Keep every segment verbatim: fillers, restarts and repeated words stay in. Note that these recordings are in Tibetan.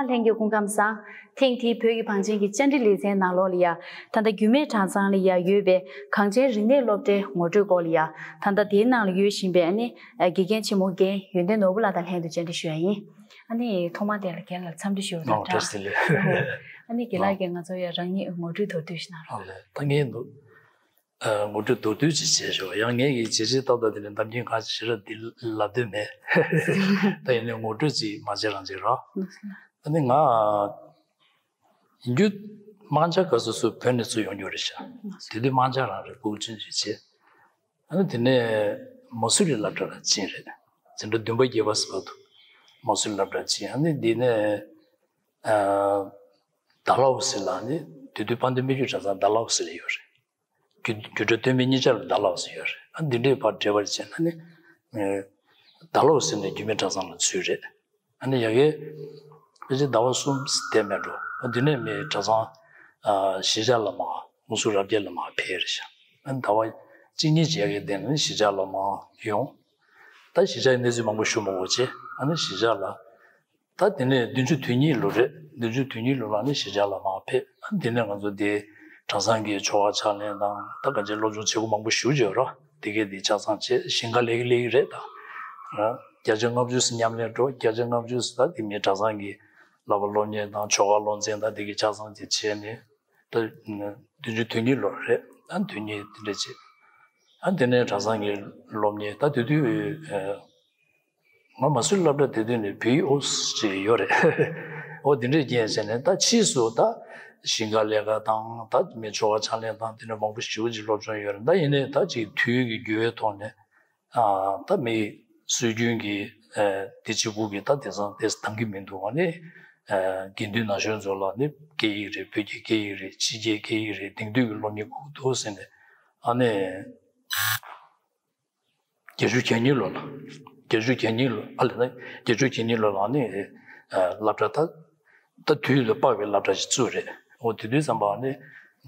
ལྷན་རྒྱས་སྐུ་ཁམས་བཟང་། ཐེངས་འདིའི་བོད་ཀྱི་བང་ཆེན་གྱི་བཅར་འདྲི་ལེ་ཚན་ནང་ལོགས་ལ་ཡ། ད་ལྟ་རྒྱུད་སྨད་གྲྭ་ཚང་ལ་ཡ་ཡོད་པའི་གངས་ཅན་རིག་གནས་སློབ་གྲྭའི་ངོ་སྤྲོད་སྐོར་ལ་ཡ། ད་ལྟ་དེའི་ནང་ལ་ཡོད་བཞིན་པའི་ཨ་ནི་དགེ་རྒན་ཆེན་མོ་རྒན་ཡོན་ཏན་ནོར་བུ་ལགས་དང་ལྷན་དུ་བཅར་འདྲི་ཞུ་ཡ་ཡིན། ཨ་ནི་ཐོག་མར་དེ་ལ་རྒན་ལགས་འཚམས་འདྲི་ཞུ་བ་དང་ཨོ་བཀྲ་ཤིས་བདེ་ལེགས། ཨ་ནི་རྒན་ལགས་ཀྱིས་ང་ཚོ་ཡ་རང་ཉིད་ངོ་སྤྲོད་མདོར་བསྡུས་ཤིག་གནང་རོགས། ཨ་ལས་ད་ངས་འདུག་ཨ། ངོ་སྤྲོད་མདོར་བསྡུས་ཅིག་བྱས་ཞོག་ཡང་ངས་ཀྱི་བྱས་རྗེས་ཏག་ཏག་དེ་ནི་གཏམ་རྒྱུད་ཁ་ཤས་ར་འདི་ལབ་འདོད་མེད། ད་ཡིན་ནའི་ངོ་སྤྲོད་ཅིག་མ་བྱས་རང་བྱས་རོགས། ཨ་ནི་ང་ཡིན་རྒྱུ་དམངས་ཆ་ག་སོ་སོ་བོད་ནས་ཚུར་ཡོང་རྒྱུ་རེད་ཤག་དེ་དུས་དམངས་ཆ་རང་རེད། ཕྲུ་གུ་ཆུང་ཆུང་བྱས། ཨ་ནི་དེ་ནས་མ་སུ་རི་སློབ་གྲྭ་ལ་ཕྱིན་རེད། འཛིན་གྲྭ་བདུན་པ་བརྒྱད་པ་ཟེར་བ་དུ་མ་སུ་རི་སློབ་གྲྭ་ཕྱིན། ཨ་ནི་འདི་ནས་ཨ། ཌལ་ཧོ་སི་ལ་ནི་དེ་དུས་དཔལ་ལྡན་སྨད་རྒྱུད་གྲྭ་ཚང་ཌལ་ཧོ་སི་ལ་ཡོད་རེད། རྒྱུད་རྒྱུད་གྲྭ་སྟོད་སྨད་གཉིས་ཆར་ལ་ཌལ་ཧོ་སི་ཡོད་རེད། ཨ་འདི་འདྲའི་བར་འབྲེལ་བ་བྱས་ན་ནི་ཨ། ཌལ་ཧོ་སི་ནས་རྒྱུད་སྨད་གྲྭ་ཚང་ལ་ཚུད་རེད། ཨ་ནི་ཡ་གི་ཕལ་ཆེར་ཟླ་བ་གསུམ་བསྡད་མེད་འགྲོ། ཨ་འདི་ནས་མི་གྲྭ་ཚང་ཨ། གཞིས་ཆགས་ལ་མར་ཧུན་སུར་རབ་རྒྱས་ལ་མར་ཕེབས་རེད་ཤག་ཨ་ཟླ་བ་གཅིག་གཉིས་ཀྱི་ཡ་གི་སྟེང་ནས་གཞིས་ཆགས་ལ་མར་ཡོང་། ད་གཞིས་ཆགས་ཀྱི་གནས་ཚུལ་མང་པོ་ཞུ་མ་དགོས་བྱས། ཨ་ནི་གཞིས་ཆགས་ལ་ད་དེ་ནས་བདུན་ཅུ་དོན་གཉིས་ལོ་རེད། བདུན་ཅུ་དོན་གཉིས་ལོ་ལ་ནི་གཞིས་ཆགས་ལ་མར་ཕེབས། ཨ་དེ་ནས་ང་ཚོ་དེ་གྲྭ་ཚང་གི་ཆོ་ག་ཕྱག་ལེན་དང་ད་ག་ཅིག་སློབ་སྦྱོང་བྱེད་སྒོ་མང་པོ་ཞེ་པོ་ཅིག་ཡོད་རེད། དེ་གས་དེ་ཆ་ཚང་བྱས་ཞིང་ཁ་ལས་ཀ་ལས་ཀྱི་རེད། ད་བརྒྱ་ཆ་ལྔ་བཅུ་ཙམ་མཉམ་ལས་འགྲོ། བརྒྱ་ཆ་ལྔ་བཅུ་ཙམ་ད་དེ་མིན་གྲྭ་ཚང་གི་བསླབ་པ་སློབ་གཉེར་དང་ཆོ་ག་སློབ་ཚན་དང་དེ་གས་ཆ་ཚང་དེ་བྱས་ནས་ད་བདུན་ཅུ་དོན་གཉིས་ལོ་རེད། ཨ་དོན་གཉིས་དེ་འདྲ་བྱས། ཨ་དེ་ནས་གྲྭ་ཚང་གི་སློབ་གཉེར་ད་དེ་དུས་ང་མ་སུ་རི་སློབ་གྲྭ་དེ་དུས་ནས་བོད་ཡིག་ཨོ་ཙི་ཅིག་ཡོད་རེད། ཨོ་དེ་འདྲས་རྐྱེན་བྱས་ནས་ད་ཕྱིས་སུ་ད་ཞིང་ཁ་ལས་ཀ་དང་ད་མི་ཆོ་ག་ཕྱག་ལེན་དང་དེ་འདྲ་མང་པོ་ཞེ་པོ་ཅིག་སློབ་སྦྱོང་ཡོད་རེད། ད་ཡིན་ནའི་ད་ཅིག་དུས་ཀྱི་འགྱུར་བའི་ཐོག་ནས་ཨ་ད་མི་སྲོལ་རྒྱུན་གྱི་ཨ་དེ་གཅིག་པུ་གི་ད་དེང་སང་དེ་འདང་གི་མི་འདུག་ཨ་ནི་ཨ་དགེ་འདུན་ན་གཞོན་ཚོ་ལ་ནི་སྐད་ཡིག་རེད། བོད་ཀྱི་སྐད་ཡིག་རེད། ཕྱི་རྒྱལ་སྐད་ཡིག་རེད། དེང་དུས་ཀྱི་སློབ་གཉེར་དགོས་འདུག་ཟེར་ནས་ཨ་ནི། བརྒྱད་ཅུ་གྱ་གཉིས་ལོ་ལ། བརྒྱད་ཅུ་གྱ་གཉིས་ལོ་ཨ་ལས་ན་བརྒྱད་ཅུ་གྱ་གཉིས་ལོ་ལ་ནི་ཨ་སློབ་གྲྭ་ད་ད་དུས་ལ་དཔག་པའི་སློབ་གྲྭ་ཞིག་བཙུགས་རེད། འོ་དེ་དུས་ཙམ་པ་ནི་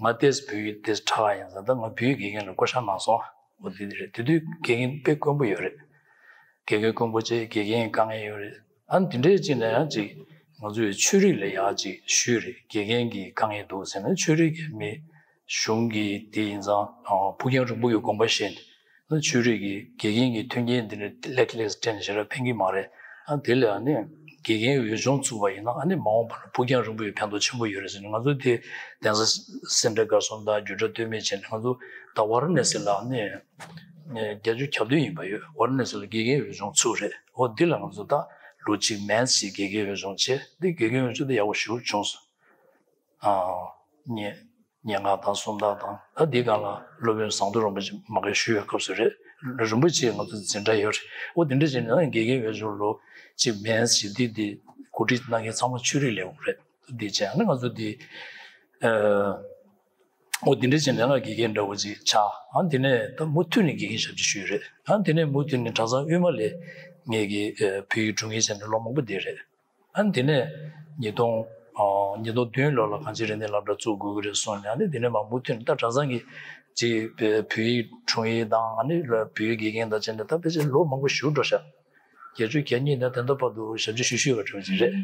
ང་ཏོག་ཙམ་བོད་ཡིག་ཏོག་ཙམ་ཧྲ་ག་ཡིན་ཙང་ད་ང་བོད་ཡིག་དགེ་རྒན་ལ་བསྐོ་བཞག་གནང་སོང་། འོ་དེ་རེད། དེ་དུས་དགེ་རྒན་དཔེ་དཀོན་པོ་ཡོད་རེད། དགེ་རྒན་དཀོན་པོ་བྱས། དགེ་རྒན་དཀའ་ངལ་ཡོད་རེད། ཨ་ནི་དེ་འདྲའི་ཅིག་ནས་ཡང་ཅིག་ང་ཚོས་ཆོས་རིག་ལ་ཡང་ཅིག་ཞུས་རེད། དགེ་རྒན་གྱི་དཀའ་ངལ་འདུག་ཟེར་ན་ཆོས་རིག་གི་མི་གཞུང་གི་དེ་ཡིན་ཙང་ཕུགས་རྒྱང་རིང་པོ་ཡི་དགོངས་པ་བཞེས་ནས་ཆོས་རིག་གི་དགེ་རྒན་གྱི་མཐུན་རྐྱེན་འདི་འདྲ་ལེགས་ལེགས་སྤྲད་ནས་ཞེ་དྲག་ཕན་གྱི་མ་རེད། ཨ་དེ་ལ་ཨ་ནི་དགེ་རྒན་འོས་སྦྱོང་བཙུགས་པ་ཡིན་ན་ཨ་ནི་མ་འོངས་པ་ལ་ཕུགས་རྒྱང་རིང་པོ་ཡི་ཕན་ཐོགས་ཆེན་པོ་ཡོད་རེད་ཟེར་ནས་ང་ཚོ་དེ་གདན་ས་སེ་འབྲས་དགའ་གསུམ་དང་རྒྱུད་གྲྭ་སྟོད་སྨད་བྱས་ནས་ང་ཚོ་ད་ཝཱ་ར་ཎ་སི་ལ་ཨ་ནི་བརྒྱད་ཅུ་གྱ་བདུན་ཡིན་པ་ཡོད། ཝཱ་ར་ཎ་སི་ལ་དགེ་རྒན་འོས་སྦྱོང་ཚུགས་རེད། འོ་འདི་ལ་ང་ཚོ་ད་ལོ་གཅིག་མན་ཞིག་དགེ་རྒན་འོས་སྦྱོང་བྱས། འདི་དགེ་རྒན་འོས་སྦྱོང་འདི་ཡག་པོ་ཞེ་པོ་བྱུང་སོང་། ཨ་ཉེ་ཉེར་ལྔ་དང་སུམ་རྟགས་དང་ད་འདི་སྒང་ལ་སློབ་དཔོན་ཟམ་གདོང་རིན་པོ་ཆེ་མ་གི་ཞུ་བའི་སྐབས་སུ་རེད། རིན་པོ་ཆེ་ང་ཚོ་འཛིན་གྲྭ་ཡོད་རེད། འོ་འདི་འདྲ་བྱས་ནས་དགེ་རྒན་འོས་སྦྱོང་ལོ་གཅིག་མན་ཞིག་འདི་འདི་གོ་སྒྲིག་གནང་མཁན་ཚང་མ་ཆོས་རིག་ལས་ཁུངས་རེད། འདི་བྱས་ཨ་ནི་ང་ཚོ་འདི་ཨ། འོ་དེ་འདྲ་བྱས་ནས་ང་དགེ་རྒན་འདྲ་བོ་ཅིག་ཆགས། ཨ་དེ་ནས་ད་མུ་མཐུད་ནས་དགེ་རྒན་ཞབས་ཕྱི་ཞུས་རེད། ཨ་དེ་ནས་མུ་མཐུད་ནས་གྲྭ་ཚང་དབུས་མ་ལས་ངེད་ཀྱི་ཨ་བོད་ཡིག་སྒྲུང་ཡིག་བྱས་ནས་ལོ་མང་པོ་བསྡད་རེད། ཨ་དེ་ནས་ཉིས་སྟོང་ཨ་ཉིས་སྟོང་བདུན་ལོ་ལ་གངས་ཅན་རིག་གནས་སློབ་གྲྭ་བཙུགས་དགོས་ཀྱི་རེད་གསུངས་ནས། ཨ་ནི་དེ་ནས་མར་མུ་མཐུད་ནས་ད་གྲྭ་ཚང་གི་ཅིག་བོད་ཡིག་སྒྲུང་ཡིག་དང་ཨ་ནི་བོད་ཡིག་དགེ་རྒན་དང་བྱས་ནས་ད་ཕལ་ཆེར་ལོ་མང་པོ་ཞེ་པོ་འགྲོ་ཤག་བརྒྱད་ཅུ་གྱ་གཉིས་ནས་ད་ལྟ་བར་དུ་ཞབས་ཕྱི་ཞུ་ཞུ་བ་འདྲ་བོ་ཅིག་རེད།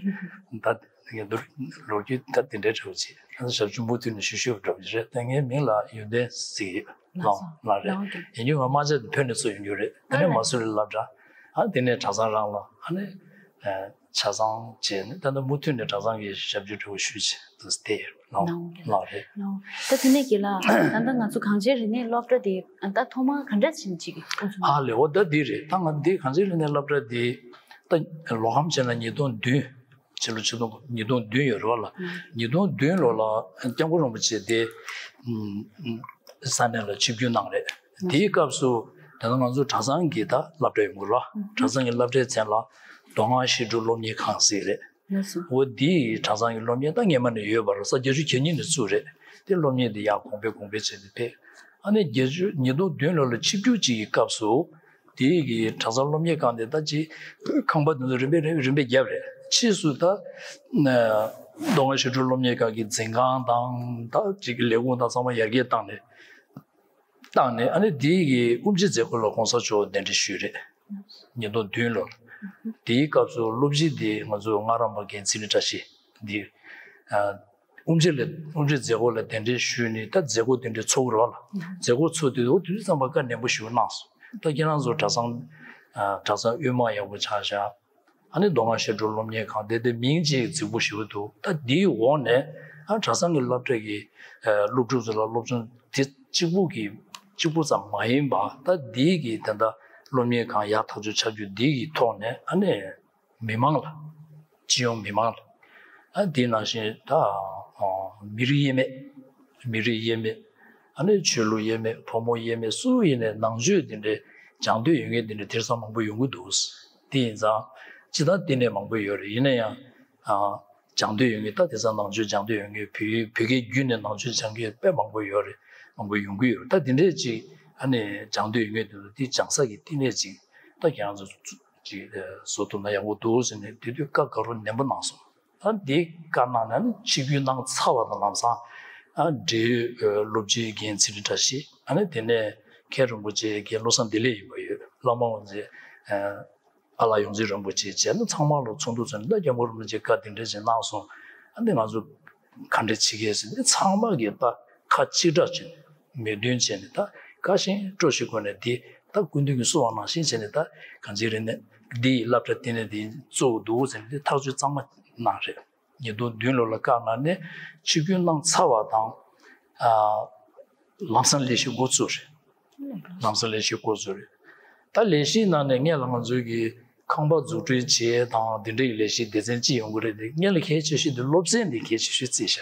ད་ངས་འདུག་ལོ་རྒྱུས་ད་དེ་འདྲའི་འདྲ་བོ་ཅིག་ཞབས་ཕྱི་མུ་མཐུད་ནས་ཞུ་ཞུ་བ་འདྲ་བོ་ཅིག་རེད། ད་ངའི་མིང་ལ་ཡོན་ཏན་ཟེར་གྱི་ཡོད། ལགས་སོ། ལགས་ལགས་རེད། ལགས་འོང་། ཡིན་རྒྱུ་ང་དམངས་ཆེན་བོད་ནས་ཚུར་ཡོང་རྒྱུ་རེད། དེ་ནས་ལགས་མ་སུ་རི་སློབ་གྲྭ། ཨ་དེ་ནས་གྲྭ་ཚང་རང་ལ་ཨ་ནི་ཆ་ཚང་བྱས་ནས་ད་ལྟ་མུ་མཐུད་ནས་གྲྭ་ཚང་གི་ཞབས་ཕྱི་འདྲ་བོ་ཞུས་བྱས་འདུག་སྟེ་ཡོད། ལགས་ལགས་འོང་། ལགས་རེད། ལགས་འོང་། ད་དེ་ནས་རྒན་ལགས་ད་ལྟ་ང་ཚོ་གངས་ཅན་རིག་གནས་སློབ་གྲྭ་དེ་ད་ཐོག་མར་ག་འདྲ་ཞིག་ཅིག་དབུ་བཙུགས། ཨ་ལས་འོ་ད་འདི་རེད། ད་ང་འདི་གངས་ཅན་རིག་གནས་སློབ་གྲྭ་འདི་ད་ལོ་གང་བྱས་ན་ཉིས་སྟོང་བདུན། ཕྱི་ལོ་ཆིག་སྟོང་ཉིས་སྟོང་བདུན་ཡོད་རེད་བ་ལ། ཉིས་སྟོང་བདུན་ལོ་ལ་སྐྱབས་མགོན་རིན་པོ་ཆེ་དེ་ས་གནས་ལ་ཆིབས་བསྒྱུར་གནང་རེད། དེའི་སྐབས་སུ་ད་ལྟ་ང་ཚོ་གྲྭ་ཚང་གི་ད་སློབ་གྲྭ་ཡོད་མ་རེད་བ། གྲྭ་ཚང་གི་སློབ་གྲྭའི་མཚན་ལ་མདོ་སྔགས་བཤད་སྒྲུབ་སློབ་གཉེར་ཁང་ཟེར་རེད། འོ་དེའི་གྲྭ་ཚང་གི་སློབ་གཉེར་ད་སྔས་མ་ནས་ཡོད་པ་རེད། ས་བརྒྱད་ཅུ་གྱ་གཉིས་ནས་བཙུགས་རེད། དེ་སློབ་གཉེར་དེ་ཡག་གོང་འཕེལ་གོང་འཕེལ་བྱས་ནས་ཕེབས། ཨ་ནི་བརྒྱད་ཅུ་ཉིས་སྟོང་བདུན་ལོ་ལ་ཆིབས་བསྒྱུར་གཅིག་གི་སྐབས་སུ། དེའི་གི་གྲྭ་ཚང་སློབ་གཉེར་ཁང་དེ་ད་ཅིག་ཁང་པ་དེ་ཚོ་རིམ་པས་རིམ་པས་རིམ་པས་བརྒྱབ་རེད། ཕྱིས་སུ་ད་མདོ་སྔགས་བཤད་སྒྲུབ་སློབ་གཉེར་ཁང་གི་འཛིན་ཁང་དང་ད་ཅིག་གི་ལས་ཁུངས་དང་ཚང་མ་ཡར་རྒྱས་བཏང་ནས། བཏང་ནས་ཨ་ནི་དེའི་གི་དབུ་འབྱེད་མཛད་སྒོ་ལ་༸གོང་ས་མཆོག་གདན་འདྲེན་ཞུས་རེད། ཉིས་སྟོང་བདུན་ལོར། དེའི་སྐབས་སུ་སློབ་སྤྱི་དེ་ང་ཚོ་སྔགས་རམས་པ་རྒན་ཚེ་རིང་བཀྲ་ཤིས། འདི། ཨ། དབུ་འབྱེད་ལ་དབུ་འབྱེད་མཛད་སྒོ་ལ་གདན་འདྲེན་ཞུས་ནས་ད་མཛད་སྒོ་དེ་འདྲ་ཚོགས་རོགས་ལ། མཛད་སྒོ་ཚོགས་དུས་འོ་དུས་ཙམ་པ་བཀའ་ནན་པོ་ཞུ་གནང་སོང་། ད་ཁྱེད་རང་ཚོ་གྲྭ་ཚང་། ཨ། གྲྭ་ཚང་དབུས་མང་ཡག་པོ་ཆགས་བཞག་ཨ་ནི་མདོ་སྔགས་བཤད་སྒྲུབ་སློབ་གཉེར་ཁང་དེ་དེ་མིང་ཅིག་རྫིག་པོ་ཞེ་པོ་འདུག་ད་འདིའི་འོག་ནས་ཨ་གྲྭ་ཚང་གི་སློབ་གྲྭ་གི་ཨ་སློབ་ཕྲུག་ཚོ་ལ་སློབ་སྦྱོང་དེ་གཅིག་པུ་གི་གཅིག་པུ་ཙམ་མ་ཡིན་པ་ད་འདིའི་གི་དེ་འདྲ་སློབ་གཉེར་ཁང་ཡག་ཐག་ཆོད་ཆགས་རྒྱུ་འདིའི་གི་ཐོག་ནས་ཨ་ནི་མི་མང་ལ་སྤྱི་ཡོངས་མི་མང་ལ་ཨ་འདི་ནང་བཞིན་ད་ཨ་མི་རིགས་དབྱེ་མེད། མི་རིགས་དབྱེ་མེད། ཨ་ནི་ཆོས་ལུགས་དབྱེ་མེད། ཕོ་མོ་དབྱེ་མེད། སུ་ཡིན་ནའི་ནང་ཆོས་འདི་འདྲའི་སྦྱང་འདོད་ཡོད་མཁན་འདི་འདྲའི་དེང་སང་མང་པོ་ཡོང་གི་འདུག་དེ་ཡིན་ཙང་སྤྱིར་བཏང་བསྟི་གནས་མང་པོ་ཡོད་རེད། ཡིན་ན་ཡང་ཨ་སྦྱང་འདོད་ཡོད་མཁན་ད་དེང་སང་ནང་ཆོས་སྦྱང་འདོད་ཡོད་མཁན་བོད་བོད་སྐད་བརྒྱུད་ནས་ནང་ཆོས་སྦྱང་མཁན་དཔེ་མང་པོ་ཡོད་རེད། མང་པོ་ཡོང་གི་ཡོད་རེད། ད་དེ་འདྲས་ཅིག་ཨ་ནི་སྦྱང་འདོད་ཡོད་མཁན་དེ་ཚོ་དེ་སྦྱང་ས་གི་བསྟི་གནས་ཅིག་ད་ཁྱེད་རང་ཚོ་ཅིག་བཟོ་ཐུབ་ན་ཡག་པོ་འདུག་ཟེར་ནས་དེ་དུས་བཀའ་དགའ་རབ་ནན་པོ་གནང་སོང་། ཨ་འདི་བཀའ་གནང་ནས་ཆིབས་བསྒྱུར་གནང་ཚར་བ་དང་ལམ་སང་ཨ་འབྲེལ་ཡོད་སློབ་སྤྱིའི་འགན་ཚེ་རིང་བཀྲ་ཤིས། ཨ་ནི་དེ་ནས་མཁན་རིན་པོ་ཆེ་རྒན་བློ་བཟང་བདེ་ལེགས་ཡིན་པ་ཡོད། བླ་མ་དབུ་མཛད་ཨ་ལགས་ཡོངས་འཛིན་རིན་པོ་ཆེ་བཅས་ནི་ཚང་མ་ལ་ཚོགས་འདུ་ཚོགས་ནས་ད་སྐྱབས་མགོན་རིན་པོ་ཆེ་བཀའ་དེ་འདྲ་ཞིག་གནང་སོང་། ཨ་ནི་ང་ཚོ་ག་འདྲ་བྱེད་ཀྱི་ཟེར་ནས་ཚང་མ་གིས་ད་ཁ་གཅིག་གྲགས་བྱས་ནས་མོས་མཐུན་བྱས་ནས་ད་དགའ་ཞིང་སྤྲོ་ཞིང་སྒོ་ནས་འདི་ད་སྐུ་མདུན་གྱིས་གསུངས་པ་ནང་བཞིན་བྱས་ནས་ད་གང་ཅི་རེད་ནས་འདི་ཡི་སློབ་གྲྭ་བསྟི་གནས་འདི་གཙོ་བོ་འདུག་ཟེར་ནས་འདི་ཐག་གཅོད་གཙང་མ་གནང་རེད། ཉིས་སྟོང་བདུན་ལོ་ལ་བཀའ་གནང་ནས་ཆིབས་བསྒྱུར་གནང་ཚར་བ་དང་། ཨ། ལམ་སང་ལས་གཞི་འགོ་བཙུགས་རེད། ལམ་སང་ལས་གཞི་འགོ་བཙུགས་རེད། ད་ལས་གཞིའི་ནང་ནས་སྔོན་ལ་ང་ཚོའི་གི་ཁང་པ་འཛུགས་སྐྲུན་བྱེད་ཡས་དང་དེ་འདྲའི་ལས་གཞི་སྡེ་ཚན་གཅིག་ཡོང་གི་རེད་དེ། སྔོན་ལ་གལ་ཆེ་ཤོས་དེ་སློབ་ཚན་དེ་གལ་ཆེ་ཤོས་བརྩིས་ཤག་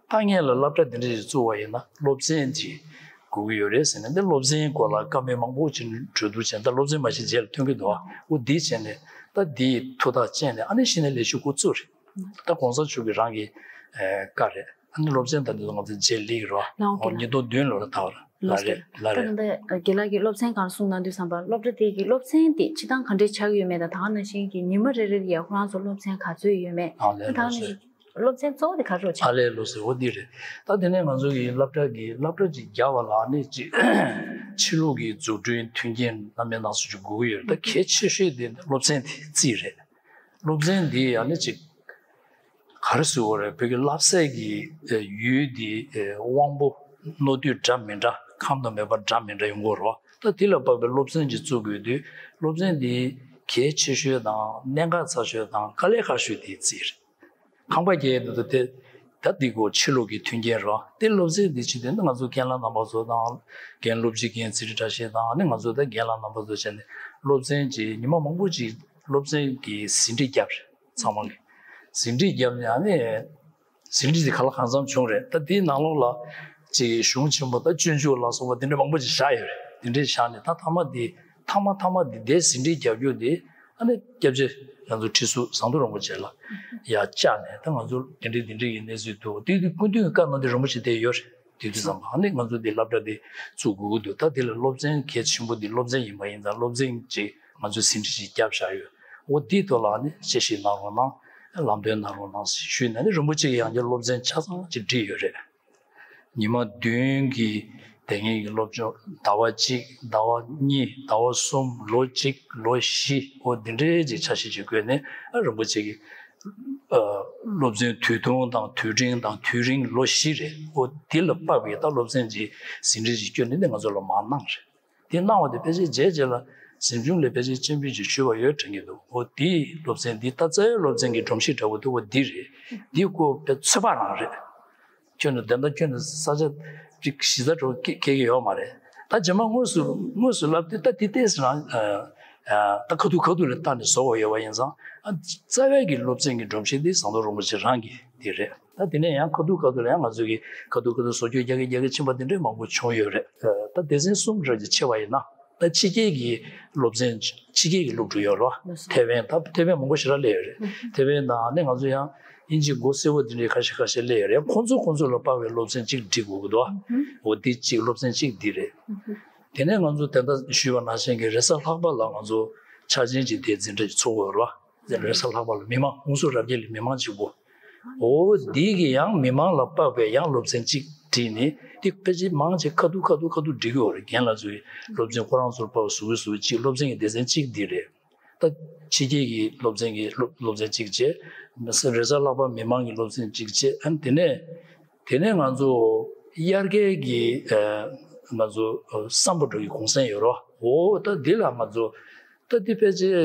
ད་སྔོན་ལ་སློབ་གྲྭ་དེ་འདྲ་ཞིག་བཙུགས་པ་ཡིན་ན་སློབ་ཚན་ཅིག་དགོས་ཀྱི་ཡོད་རེད་ཟེར་ནས། འདི་སློབ་ཚན་སྐོར་ལ་བཀའ་མོལ་མང་པོ་ཅིག་གྲོས་བསྡུར་བྱས། ད་སློབ་ཚན་མ་གཞི་རྗེས་ལ་ཐོན་གྱི་འདུག་འོ་འདི་བྱས་ནས་ད་འདིའི་ཐུགས་ཐག་བཅད་ནས་ཨ་ནི་གཞི་ནས་ལས་གཞི་འགོ་བཙུགས་རེད། ད་གོང་ས་མཆོག་གི་རང་གི་ཨེ་བཀའ་རེད། ཨ་ནི་སློབ་ཚན་དང་འདི་ཚོ་ང་ཚོ་རྗེས་ལུས་རོ། ལགས་འོ་ཉིས་སྟོང་བདུན་ལོ་ལ་ད་བར་ལགས་རེད། ལགས་རེད། ད་ལྟ་རྒན་ལགས་ཀྱིས་སློབ་ཚན་སྒང་གསུངས་གནང་དུས་ཙམ་པ་སློབ་གྲྭ་དེ་གི་སློབ་ཚན་དེ་སྤྱིར་བཏང་ག་འདྲས་ཆགས་ཡོད་མེད་དང་ད་ག་ནང་བཞིན་གྱི་ཉི་མ་རེ་རེ་ལ་ཡ་ཁོ་རང་ཚོ་སློབ་ཚན་ག་ཚོད་ཡོད་མེད། ཨ་ལས། ད་ག་ནང་བཞིན་སློབ་ཚན་གཙོ་བོ་དེ་ག་རེ་རེད། ཨ་ལས། ལགས་སོ། འོ་འདི་རེད། ད་དེ་ནས་ང་ཚོ་གི་སློབ་གྲྭ་གི་སློབ་གྲྭ་ཅིག་རྒྱག་པ་ལ་ཨ་ནི་ཅིག་ཕྱི་ལུགས་ཀྱི་འཛུགས་སྐྲུན་མཐུན་རྐྱེན་སྣ་མིན་སྣ་ཚོགས་ཅིག་དགོས་ཀྱི་ཡོད་རེད། ད་གལ་ཆེ་ཤོས་དེ་སློབ་ཚན་དེ་རྩིས་རེད། སློབ་ཚན་འདི་ཨ་ནི་ཅིག་ག་རེ་ཟེར་དགོས་རེད། བོད་ཀྱི་བསླབ་གསལ་གྱི་ཡུལ་འདི་དབང་པོ་རྣོ་རྟུལ་འདྲ་མི་འདྲ་ཁམས་དང་མོས་པ་འདྲ་མི་འདྲ་ཡོང་གི་ཡོད་རེད་བ། ད་དེ་ལ་དཔག་པའི་སློབ་ཚན་ཅིག་བཙུགས་དགོས་དུས་སློབ་ཚན་འདི་གལ་ཆེ་ཤོས་དང་གནད་འགག་ཚ་ཤོས་དང་དཀའ་ལས་ཁག་ཤོས་དེ་རྩིས་རེད། ཁང་པ་རྒྱག་ཡས་འདི་ཚོ་དེ་ད་འདི་གོ་ཕྱི་ལོགས་ཀྱི་མཐུན་རྐྱེན་རེད་བ། དེ་སློབ་ཚན་འདི་བྱེད་དུས་ང་ཚོ་རྒན་ལགས་རྣམ་པ་ཚོ་དང་རྒན་སློབ་སྤྱི་རྒན་ཚེ་རིང་བཀྲ་ཤིས་དང་ཨ་ནི་ང་ཚོ་ད་རྒན་ལགས་རྣམ་པ་ཚོ་བྱས་ནས་སློབ་ཚན་གྱི་ཉི་མ་མང་པོ་ཅིག་སློབ་ཚན་གྱི་ཟིན་བྲིས་བརྒྱབ་རེད། ཚང་མ་གི་ཟིན་བྲིས་བརྒྱབ་ནས་ཨ་ནི་ཟིན་བྲིས་དེ་ག་ལ་གང་འཚམ་བྱུང་རེད། ད་དེའི་ནང་ལོགས་ལ་ཅིག་གཞུང་ཆེན་པོ་ད་སྤྱོད་འཇུག་ལ་སོགས་པ་དེ་འདྲ་མང་པོ་ཅིག་བཞག་ཡོད་རེད། དེ་འདྲས་བཞག་ནས་ད་མཐའ་མ་དེ་མཐའ་མ་མཐའ་མ་དེ་དེ་ཟིན་བྲིས་རྒྱབ་རྒྱུ་དེ། ཨ་ནི་སྐྱབས་རྗེ་ང་ཚོ་ཁྲི་ཟུར་ཟམ་གདོང་རིན་པོ་ཆེ་ལ་ཡར་བཅར་ནས་ད་ང་ཚོ་དེ་འདྲའི་དེ་འདྲའི་ཡིན་གནས་ཚུལ་འདུག་དེ་དུས་སྐུ་མདུན་གྱི་བཀའ་གནང་དུས་རིན་པོ་ཆེ་དེ་ཡོད་རེད། དེ་དུས་ཙམ་པ་ཨ་ནི་ང་ཚོ་དེ་སློབ་གྲྭ་དེ་བཙུགས་དགོས་ཀྱི་འདུག་ད་དེ་ལ་སློབ་ཚན་གལ་ཆེན་པོ་དེ་སློབ་ཚན་ཡིན་པ་ཡིན་ཙང་སློབ་ཚན་ཅིག་ང་ཚོས་ཟིན་བྲིས་ཅིག་བརྒྱབ་བཞག་ཡོད། འོ་དེའི་ཐོག་ལ་ཨ་ནི་དཔྱད་ཞིབ་གནང་རོགས་གནང་། ལམ་སྟོན་གནང་རོགས་གནང་ཞུས་ནས་ཨ་ནི་རིན་པོ་ཆེ་གིས་ཡང་བསྐྱར་སློབ་ཚན་ཆ་ཚང་ཅིག་བསྒྲིགས་ཡོད་རེད། ཉི་མ་བདུན་གྱི་དེ་སྔའི་གི་སློབ་སྦྱོང་ཟླ་བ་གཅིག་ཟླ་བ་གཉིས་ཟླ་བ་གསུམ་ལོ་གཅིག་ལོ་བཞི་འོ་འདི་འདྲའི་ཅིག་འཆར་གཞི་ཅིག་བཀོད་ནས་ཨ་རིན་པོ་ཆེ་གི་ཨ་སློབ་ཚན་དུས་ཐུང་དང་དུས་འབྲིང་དང་དུས་རིང་ལོ་བཞི་རེད། འོ་འདི་ལ་དཔག་པའི་ད་སློབ་ཚན་ཅིག་ཟིན་བྲིས་ཅིག་བསྐྱོན་ནས་ནི་ང་ཚོ་ལ་མར་གནང་རེད། དེ་གནང་བ་དེ་ཕལ་ཆེར་རྗེས་རྗེས་ལ་གཟིམ་ཆུང་ལས་ཕལ་ཆེར་སྤྱན་འབུལ་ཅིག་ཞུས་པ་ཡོད་དྲན་གྱི་འདུག་འོ་དེའི་སློབ་ཚན་འདི་ད་རྩ་བའི་སློབ་ཚན་གྱི་སྒྲོམ་གཞི་འདྲ་བོ་དེ་འོ་འདི་རེད། འདི་ཀོ་དཔེ་ཚོད་དཔག་རང་རེད། ཁྱོད་ནི་དེ་འདྲ་ཁྱོད་ནི་ས་ཆ་ཅིག་གཞི་རྩ་འགྲོ་སྐད་སྐད་ཀྱི་ཡོད་མ་རེད། ད་རྗེས་མ་དངོས་སུ་དངོས་སུ་ལབ་དུས་ད་དེ་ཏོག་ཙམ་རང་ཨ་ཨ་ད་ཁ་ཐུག་ཁ་ཐུག་ལ་བལྟས་ནས་བཟོ་བ་ཡོད་པ་ཡིན་ཙང་ཨ་རྩ་བའི་གི་སློབ་ཚན་གྱི་སྒྲོམ་གཞི་འདི་ཟམ་གདོང་རིན་པོ་ཆེ་རང་གི་དེ་རེད། ད་དེ་ནས་ཡང་ཁ་ཐུག་ཁ་ཐུག་ལ་ཡང་ང་ཚོ་གི་ཁ་ཐུག་ཁ་ཐུག་བཟོ་བཅོས་རྒྱག་གི་རྒྱག་གི་ཕྱིན་པ་དེ་འདྲའི་མང་པོ་བྱུང་ཡོད་རེད། ད་སྡེ་ཚན་གསུམ་རེ་ཅིག་ཕྱེ་བ་ཡིན་ན་ད་ཕྱི་རྒྱལ་གྱི་སློབ་ཚན་ཕྱི་རྒྱལ་གྱི་སློབ་ཕྲུག་ཡོད་རེད་བ། ཐེ་ཝན་ད་ཐེ་ཝན་མང་པོ་ཞེ་དྲག་སླེབས་ཡོད་རེད། ཐེ་ཝན་དང་ནི་ང་ཚོ་ཡང་དབྱིན་ཇི་མགོ་སེར་པོ་དེ་འདྲའི་ཁ་ཤས་ཁ་ཤས་སླེབས་ཡོད་རེད། ཁོང་ཚོ་ཁོང་ཚོ་ལ་དཔག་པའི་སློབ་ཚན་གཅིག་སྒྲིག་དགོས་ཀྱི་འདུག་འོ་འདི་གཅིག་སློབ་ཚན་གཅིག་འདི་རེད། དེ་ནས་ང་ཚོ་དེ་ལྟར་ཞུས་པ་ནང་བཞིན་གྱི་རེས་གཟའ་ལྷག་པ་ལ་ང་ཚོ་འཆར་ཅན་གྱི་དེ་འཛིན་གྲྭ་ཞིག་ཚོགས་དགོས་རེད་བ། རེས་གཟའ་ལྷག་པ་ལ་མི་མང་ཧུན་སུར་རབ་རྒྱས་ལ་མི་མང་གཅིག་པོ། འོ་འདི་གི་ཡང་མི་མང་ལ་དཔག་པའི་ཡང་སློབ་ཚན་གཅིག་བྲིས་ནས་འདི་ཕལ་ཆེར་མང་ཆེ་ཁ་ཐུག་ཁ་ཐུག་ཁ་ཐུག་འགྲིག་གི་ཡོད་རེད། རྒན་ལགས་ཚོའི་སློབ་ཚན་ཁོ་རང་ཚོར་དཔག་པའི་ཟུར་ཟུར་གཅིག་སློབ་ཚན་གྱི་སྡེ་ཚན་གཅིག་འདི་རེད། ད་ཕྱི་རྒྱལ་གྱི་སློབ་ཚན་གྱི་སློབ་སློབ་ཚན་གཅིག་བྱས། རེས་གཟའ་ལྷག་པ་མི་མང་གི་སློབ་ཚན་གཅིག་བྱས། ཨ་ནི་དེ་ནས་དེ་ནས་ང་ཚོ་དབྱར་ཁའི་གི་ཨ་ང་ཚོ་སམ་བྷོ་ཊ་གི་གུང་སེང་ཡོད་རེད་བ། འོ་ད་འདི་ལ་ང་ཚོ་ད་འདི་ཕལ་ཆེར་